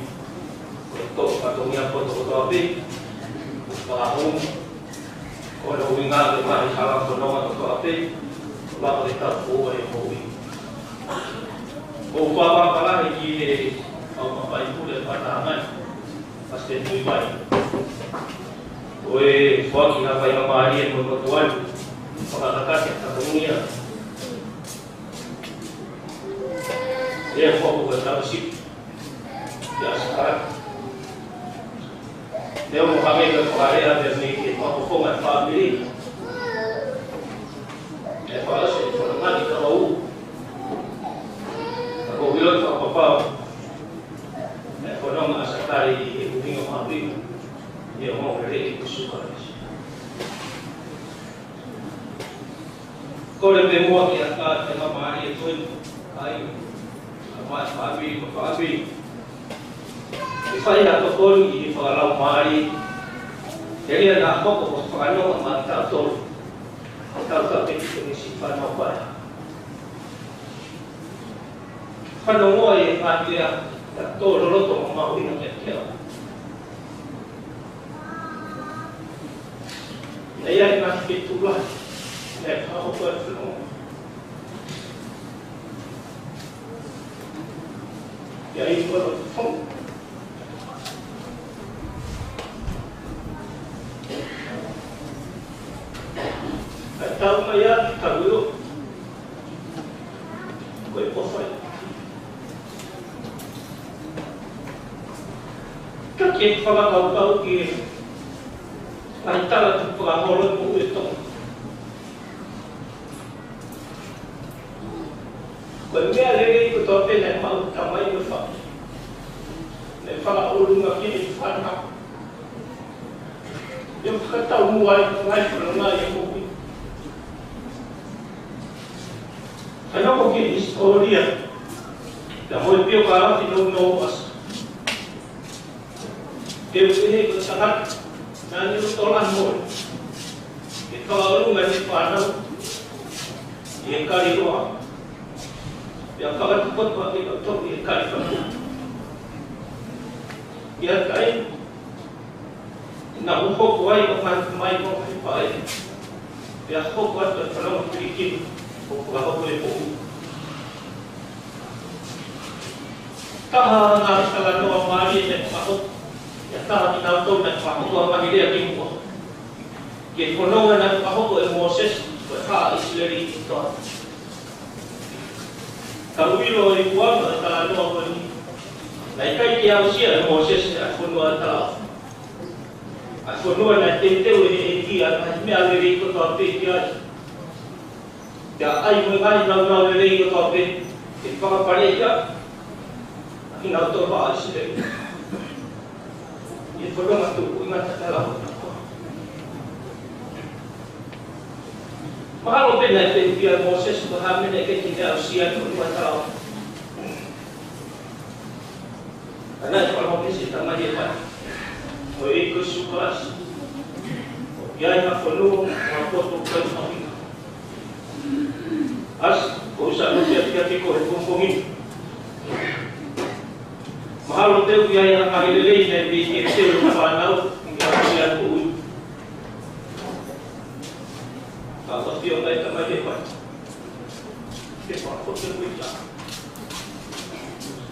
ko e toʻu fatongia kotoa kotoa pē, ʻoku fakahounga, ʻo ne ʻuhinga ki he ngaahi hala fononga kotoa pē, lava ke tau ʻofa ʻi he moʻui. ʻOku ou fakafetaʻi lahi ki he kau mafai pule fakataha mai, Palesiteni Tuʻivai. Ko e foaki ha faingamālie mo e motuʻa ni, fakakakato e fatongia. ʻE foaki ko e tausi ia saka. Te u mo hangē ko e fakalea pē mei he fakafofonga e fāmili. ʻE fakaʻosi e fononga ni ka vau. Ka ko e ʻilo fakapapau ʻe fononga ʻa Sakali ʻi he ʻuhinga mātuʻa. ʻI he ongoongo lelei ʻi Sīsū Kalaisi. Kole pē muʻa ke ʻatā e faingamālie ko eni, ʻa e, ʻa e fāmili mo e fāmili. ʻE fai ha tokoni ʻi he fakalaumālie, he ʻe lava ʻo hoko ko e fakanonga maʻatautolu. Tau ka peki ko e siʻi fānau paea. Fanongo ʻi he ngaahi lea, ʻa e tō loloto mo mahuʻinga kiate au. ʻI ai e ngaahi feituʻu lahi, ʻe fakahoko e fononga. ʻI ai e kolo fononga. Ka tau mai ʻa e tau ʻilo. Ko e ʻofa ia. Ka ke fakakaukau ki he ngaahi tala tukufakaholo ʻi he moʻui ʻa e Tonga. Ko e meʻa lelei kotoa pē naʻe maʻu ʻe he tamai mo e faʻē. Naʻe fakaʻulungaʻi ʻe he fānau. ʻE fakataumuʻa ai e ngaahi fononga ʻi he moʻui. Ka nofo ki he hisitōlia, ka mo e pio ka lafi nounou ʻasa. Ke u pehē ko e tangata naʻa ne loto lahi mo e ke fakaʻolunga ʻene fānau ʻi he kali loa. Pea fakatupotupotuʻi ʻe kinautolu ʻi he kali fakua. ʻI he taimi naʻa ku hoko ai ko e ngaahi tamai mo e ngaahi faʻē, pea hoko atu e fononga pilikimi ʻo fakahoko e moʻui. Taha ngaahi talanoa mālie naʻe fakahoko, pea taha kinautolu naʻe fakahoko ʻa e ngaahi lea kimuʻa. Ki he fononga naʻe fakahoko ʻe Mōsese, ko e haʻa ʻIsileli ʻi ʻIsipite. Ka u ʻilo ʻi he kuonga ʻo e talanoa ko eni, naʻe ʻikai ke aʻusia ʻe Mōsese ʻa e fonua ʻo e talaʻofa. ʻA e fonua naʻe teuteu ʻe he ʻEiki ʻa e ngaahi meʻa lelei kotoa pē ki ai. Pea ʻai mo e ngaahi nāunau lelei kotoa pē ke fakapaleʻi ʻa kinautolu haʻa ʻIsileli. ʻI he fononga tuʻu ʻi he ngaahi talaʻofa. Mahalo pē naʻe fehuʻia ʻe Mōsese ko e hā e meʻa naʻe ʻikai ke ne aʻusia ʻi he fonua ʻo e talaʻofa. Ka naʻe palōmesi ʻe he Tamai ʻo e ʻEiki ko Sīsū Kalaisi, ʻoku ʻi ai ha fonua, ha potu ʻoku ʻikai mahuʻinga. ʻAsi, ko usa no kia kia ke ko he pongipongi ni. Mahalo pē ʻoku ʻi ai ha ngaahi lelei naʻe pehē ke teu ʻe he fānau, ʻi he ʻaho ʻo e moʻui. Ka ʻoku ʻafio mai e Tamai ʻo e ʻEiki. Ke fakafoki e kuita.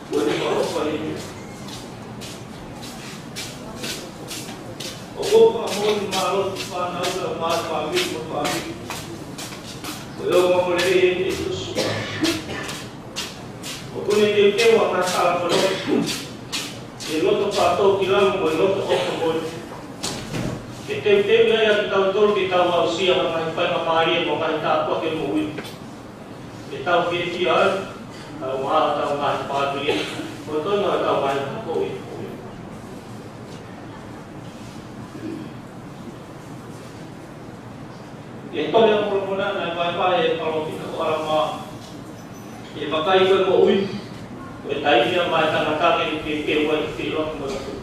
Ko e fakafoki e kuita. ʻOku ou fakamoʻoni mālō ki he fānau ʻa e fāmili mo e fāmili. Ko e ongoongo lelei ʻeni ʻe Sīsū. ʻOku ne teuteu ʻa e ngaahi tala fononga. ʻI he loto fakatōkilalo mo e loto ʻofa moʻoni. Ke teuteu ai ʻa kitautolu ke tau aʻusia ʻa e ngaahi faingamālie mo e ngaahi tāpuaki ʻo e moʻui. Ke tau fiefia ai, tau maʻa, tau ngaahi pātui, ko e tonu ʻetau ngaahi pātui. ʻI he tohi ʻa Molomona naʻe vahevahe ʻe he palōfita ko ʻAlamā, ʻe vakai ko e moʻui, ko e taimi ia maʻa e tangata ke ne keu ai ʻi he lotu mo e lotu.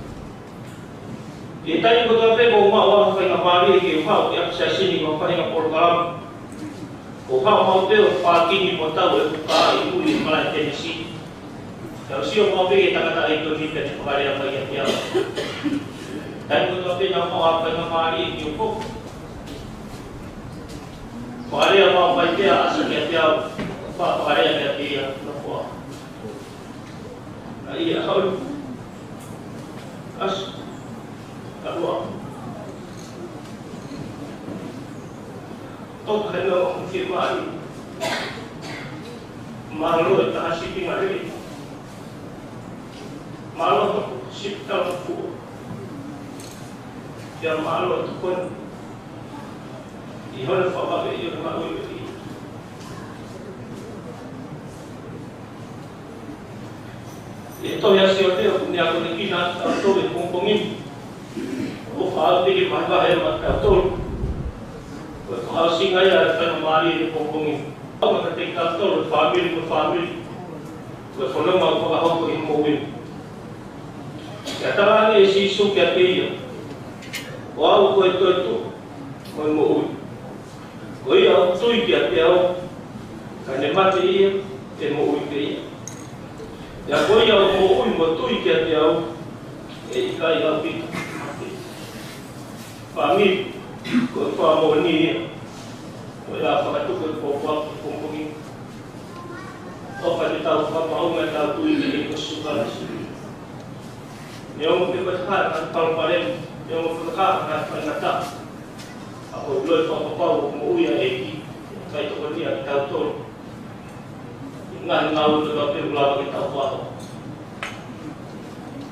ʻI he taimi kotoa pē ʻoku ou maʻu ha faingamālie ke u haʻu ki ʻApi Siasi ni mo ha faʻahinga polokalama, ʻoku ou haʻu maʻu pē ʻo pākini mo tau e huka ʻi muli ʻi he malaʻe tenesi. Pea u sio maʻu pē ki he tangataʻeiki ko eni pea ne fakalea mai kiate au. Taimi kotoa pē naʻa ku maʻu ha faingamālie ke u hoko, fakalea maʻu mai pē ʻa ʻAsa kiate au, pea fakalea kiate ia, nofo au. ʻA ia haʻu. ʻAsa. Ka ua. Toka he nonga ʻoku ke maʻu. Mālō e taha sipi ngare. Mālō hoku sipi tala fuo. Pea mālō e tokoni. ʻI hono fakavave ʻi hono maʻu ʻi. ʻI he tohi ʻa Siope ʻoku ne akonekina kitautolu he pongipongi ni. ʻOku fakaʻamu ke vahevahe maʻatautolu. Ko e fakaʻosinga ia ʻa e faingamālie he pongipongi ni. ʻOku ʻikai ke tau tolo fāmili mo fāmili. Ko e fononga ʻoku fakahoko ʻi he moʻui ni. Pea tala ange ʻe Sīsū kiate ia, Ko au ko e toetuʻu mo e moʻui. Ko ia ʻoku tui kiate au, ka ne mate ia, ʻe moʻui pē ia. Pea ko ia ʻoku moʻui mo tui kiate au, ʻe ʻikai ʻaupito mate. Fāmili, ko e fakamoʻoni ia. Ko ia fakatuku e pōpoaki pongipongi ni. ʻOfa ke tau fakamaʻunga ʻetau tui ki he ʻEiki ko Sīsū Kalaisi. Neongo pe ko e hā e palopalema, neongo pe ko e hā e faingataʻa, ka ʻoku ou ʻilo fakapapau ʻoku moʻui ʻa e ʻEiki, kae tokoniʻi kitautolu. ʻI he ngaahi ngāue kotoa pē ʻoku lava ke tau fai.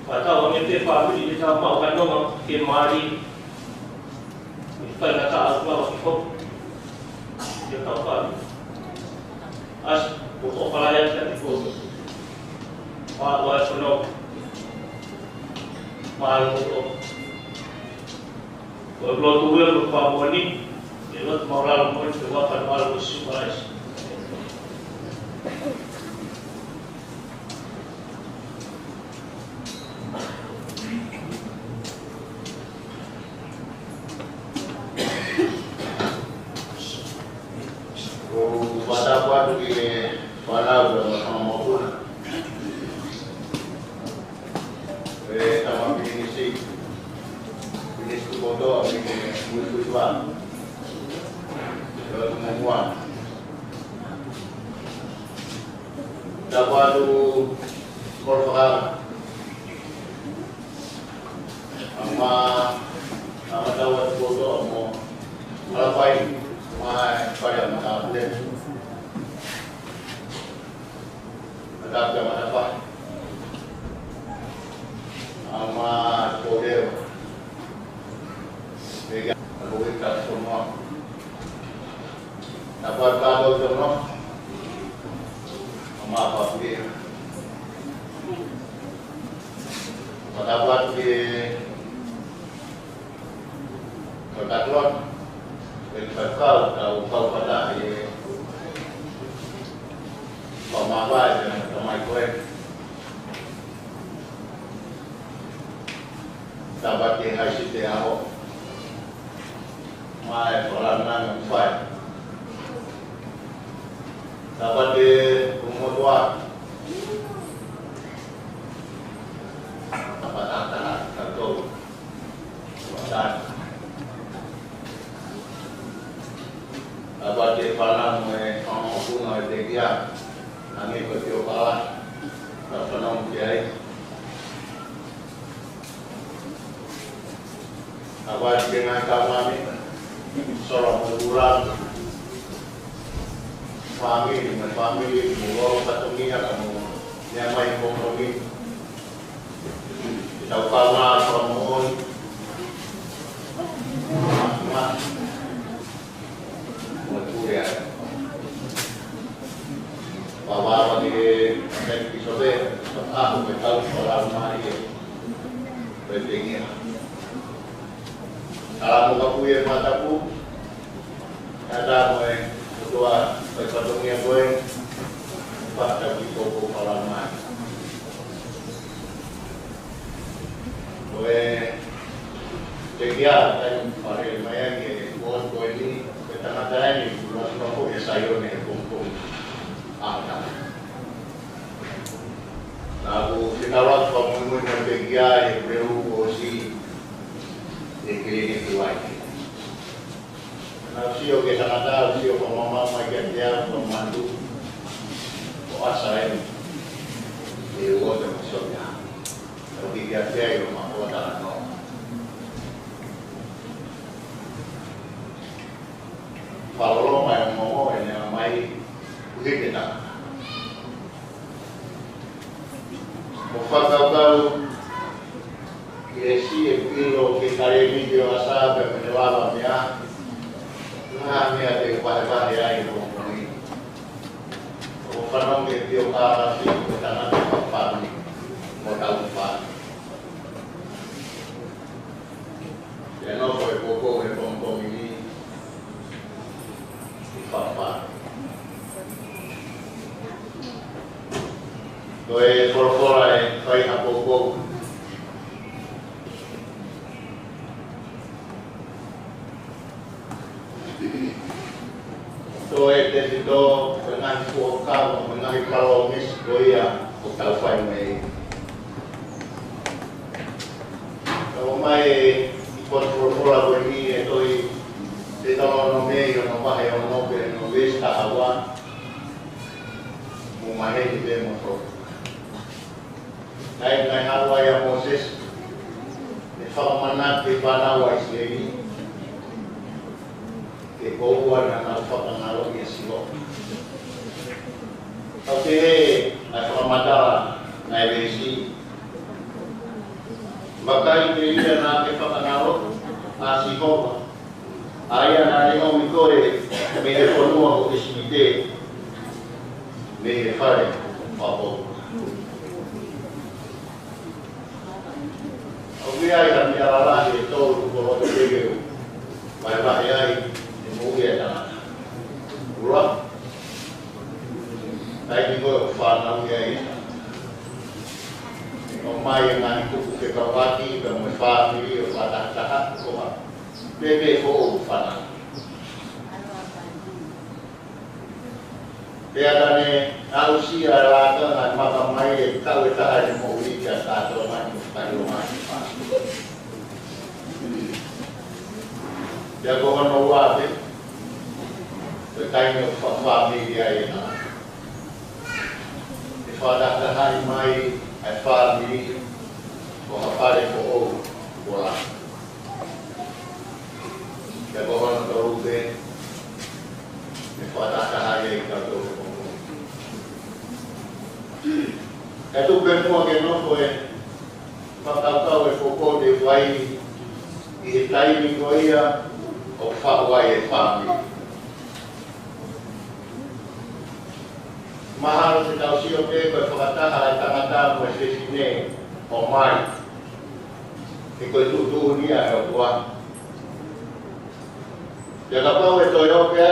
Fakatauange pē fāmili ke tau maʻu ha nonga ke mālie. ʻI he faingataʻa ʻoku lava ke hoko ʻi hotau fāmili. ʻAsi, ʻoku ou ʻofa lahi atu kiate koe. Pea ʻoua e fono. Mālō ʻofa. Ko e lotu ē, ko e fakamoʻoni, ʻe lotu māʻulalo mo e te waka mālō ko Sīsū Kalaisi. ʻOku ou fakatapu atu ki he fānau mo e fanga mokopuna. ʻE tama pilinisi, pilinisi kupoto, ʻa e muisuiva. ʻE ʻotu mo mua. Tapu atu kolo fakanga. ʻAma, ʻama tau atu kupoto mo. Ala fai, ma, fai ʻama tau atu. Matapu matapahi. ʻAma toleo. Pega, alo ita sono. Tapu atu kātoa sono. ʻAma papulia. Matapu atu ke Ko e katoa, ʻe fakakau, tau kau fata ʻi he. Ko mavae, ʻe tamai ko e. Tapa ke haisi te aho. Mai, ko la nana fai. Tapa te kumotoa. Tapa tatana, tatou. Tapa te fana mo e fanga mokopuna ʻo e pekia. Ange ko te o pala. Ka fana mo te ai. Tapa te ngai ka mami. Solo mo ura. Fāmili, mo e fāmili, mo lolo fatongia ka mo. Ia mai ko mo ni. Tau kaunga fakamoʻoni. Mā, mā. Mo e pule ai. Pavava ke, ke ki sobe, sobe ako ke tau fakalau mai e. Pe pengia. Tala mo ka pui e mataku. Tata mo e, ʻOtua, ʻo e fatongia ko e, fakatau ki koukou fakalau mai. Ko e, tekia, kai fale mai ake, ko e ko e ni, ko e tangata eni, ko e loto ko e Saione, ko e ko e ata. Na ko fika wa ko mo mo mo tekia, e pule u ko si, e kele ni kuai. Na sio ke tangata, sio ko mama mai ke te au ko mandu. Ko asa eni. E uo te mo sio ia. Ko ki kia te ai o ma ko tala no. Falo ʻuhi ke tangata. Mo fakakaukau ki he siʻi ʻilo ke kalemi ke o asa pe me ne lava mea. Ngaahi meʻa te u vahevahe ai ʻi hoʻo moʻui. ʻO fanongo ki he piokālafi ko e tangata fafani mo tau fafani. Pea nofo e poupou he pongipongi ni ʻi fafani. Ko e folofola ʻe fai ha poupou. Toe tefito, ko e ngaahi fuakava, ko e ngaahi palōmesi ko ia ʻoku tau fai mai. Ka ʻomai e potu folofola ko eni ʻe tohi Teutalōnome ʻi hono vahe ono pea mo e veesi taha ua, mou maheni pē moutolu. Naʻe, naʻe haʻu ai ʻa Mōsese, ʻo fakamanatu ki he fānau ʻa ʻIsileli, ke koua naʻa nau fakangaloʻi ʻa Sihova. Ka ʻoku pehē ʻa e fakamatala ʻa e veesi: Vakai, telia naʻa ke fakangaloʻi ʻa Sihova, ʻa ia naʻa ne ʻomi koe mei he fonua ʻo ʻIsipite, mei he fale fakapōpula. ʻOku ʻi ai ha meʻa lalahi ʻe tolu ʻoku ou loto ke u vahevahe ai e moʻui ʻa e tangata. ʻUluaki, taimi ko ē ʻoku fānau ai. ʻOmai e ngaahi tupu fekauʻaki pea mo e fāmili ʻo fakatahataha ko ha pēpē foʻou fānau. Pea ka ne aʻusia e lakanga ʻa e maka mai, ʻe kau e taha ʻene moʻui kia kātoa mai mo fai o mai. Pea ko hono ua pē, ko e taimi ʻoku fakafāmili ai e tangata, ʻe fakatahatahaʻi mai ʻa e fāmili ko ha fale foʻou kuo laka. Pea ko hono tolu pē, ʻe fakatahatahaʻi ai kitautolu ko ē. ʻE tuku pē muʻa ke nofo e fakakaukau e poupou te u fai ʻi he taimi ko ia ʻoku faʻu ai e fāmili. Mahalo te tau sio pē ko e fakataha ʻa e tangata mo e fefine ʻo mai, he ko e tuʻutuʻuni ia ʻa e ʻOtua. Pea kapau ʻe toe ō pē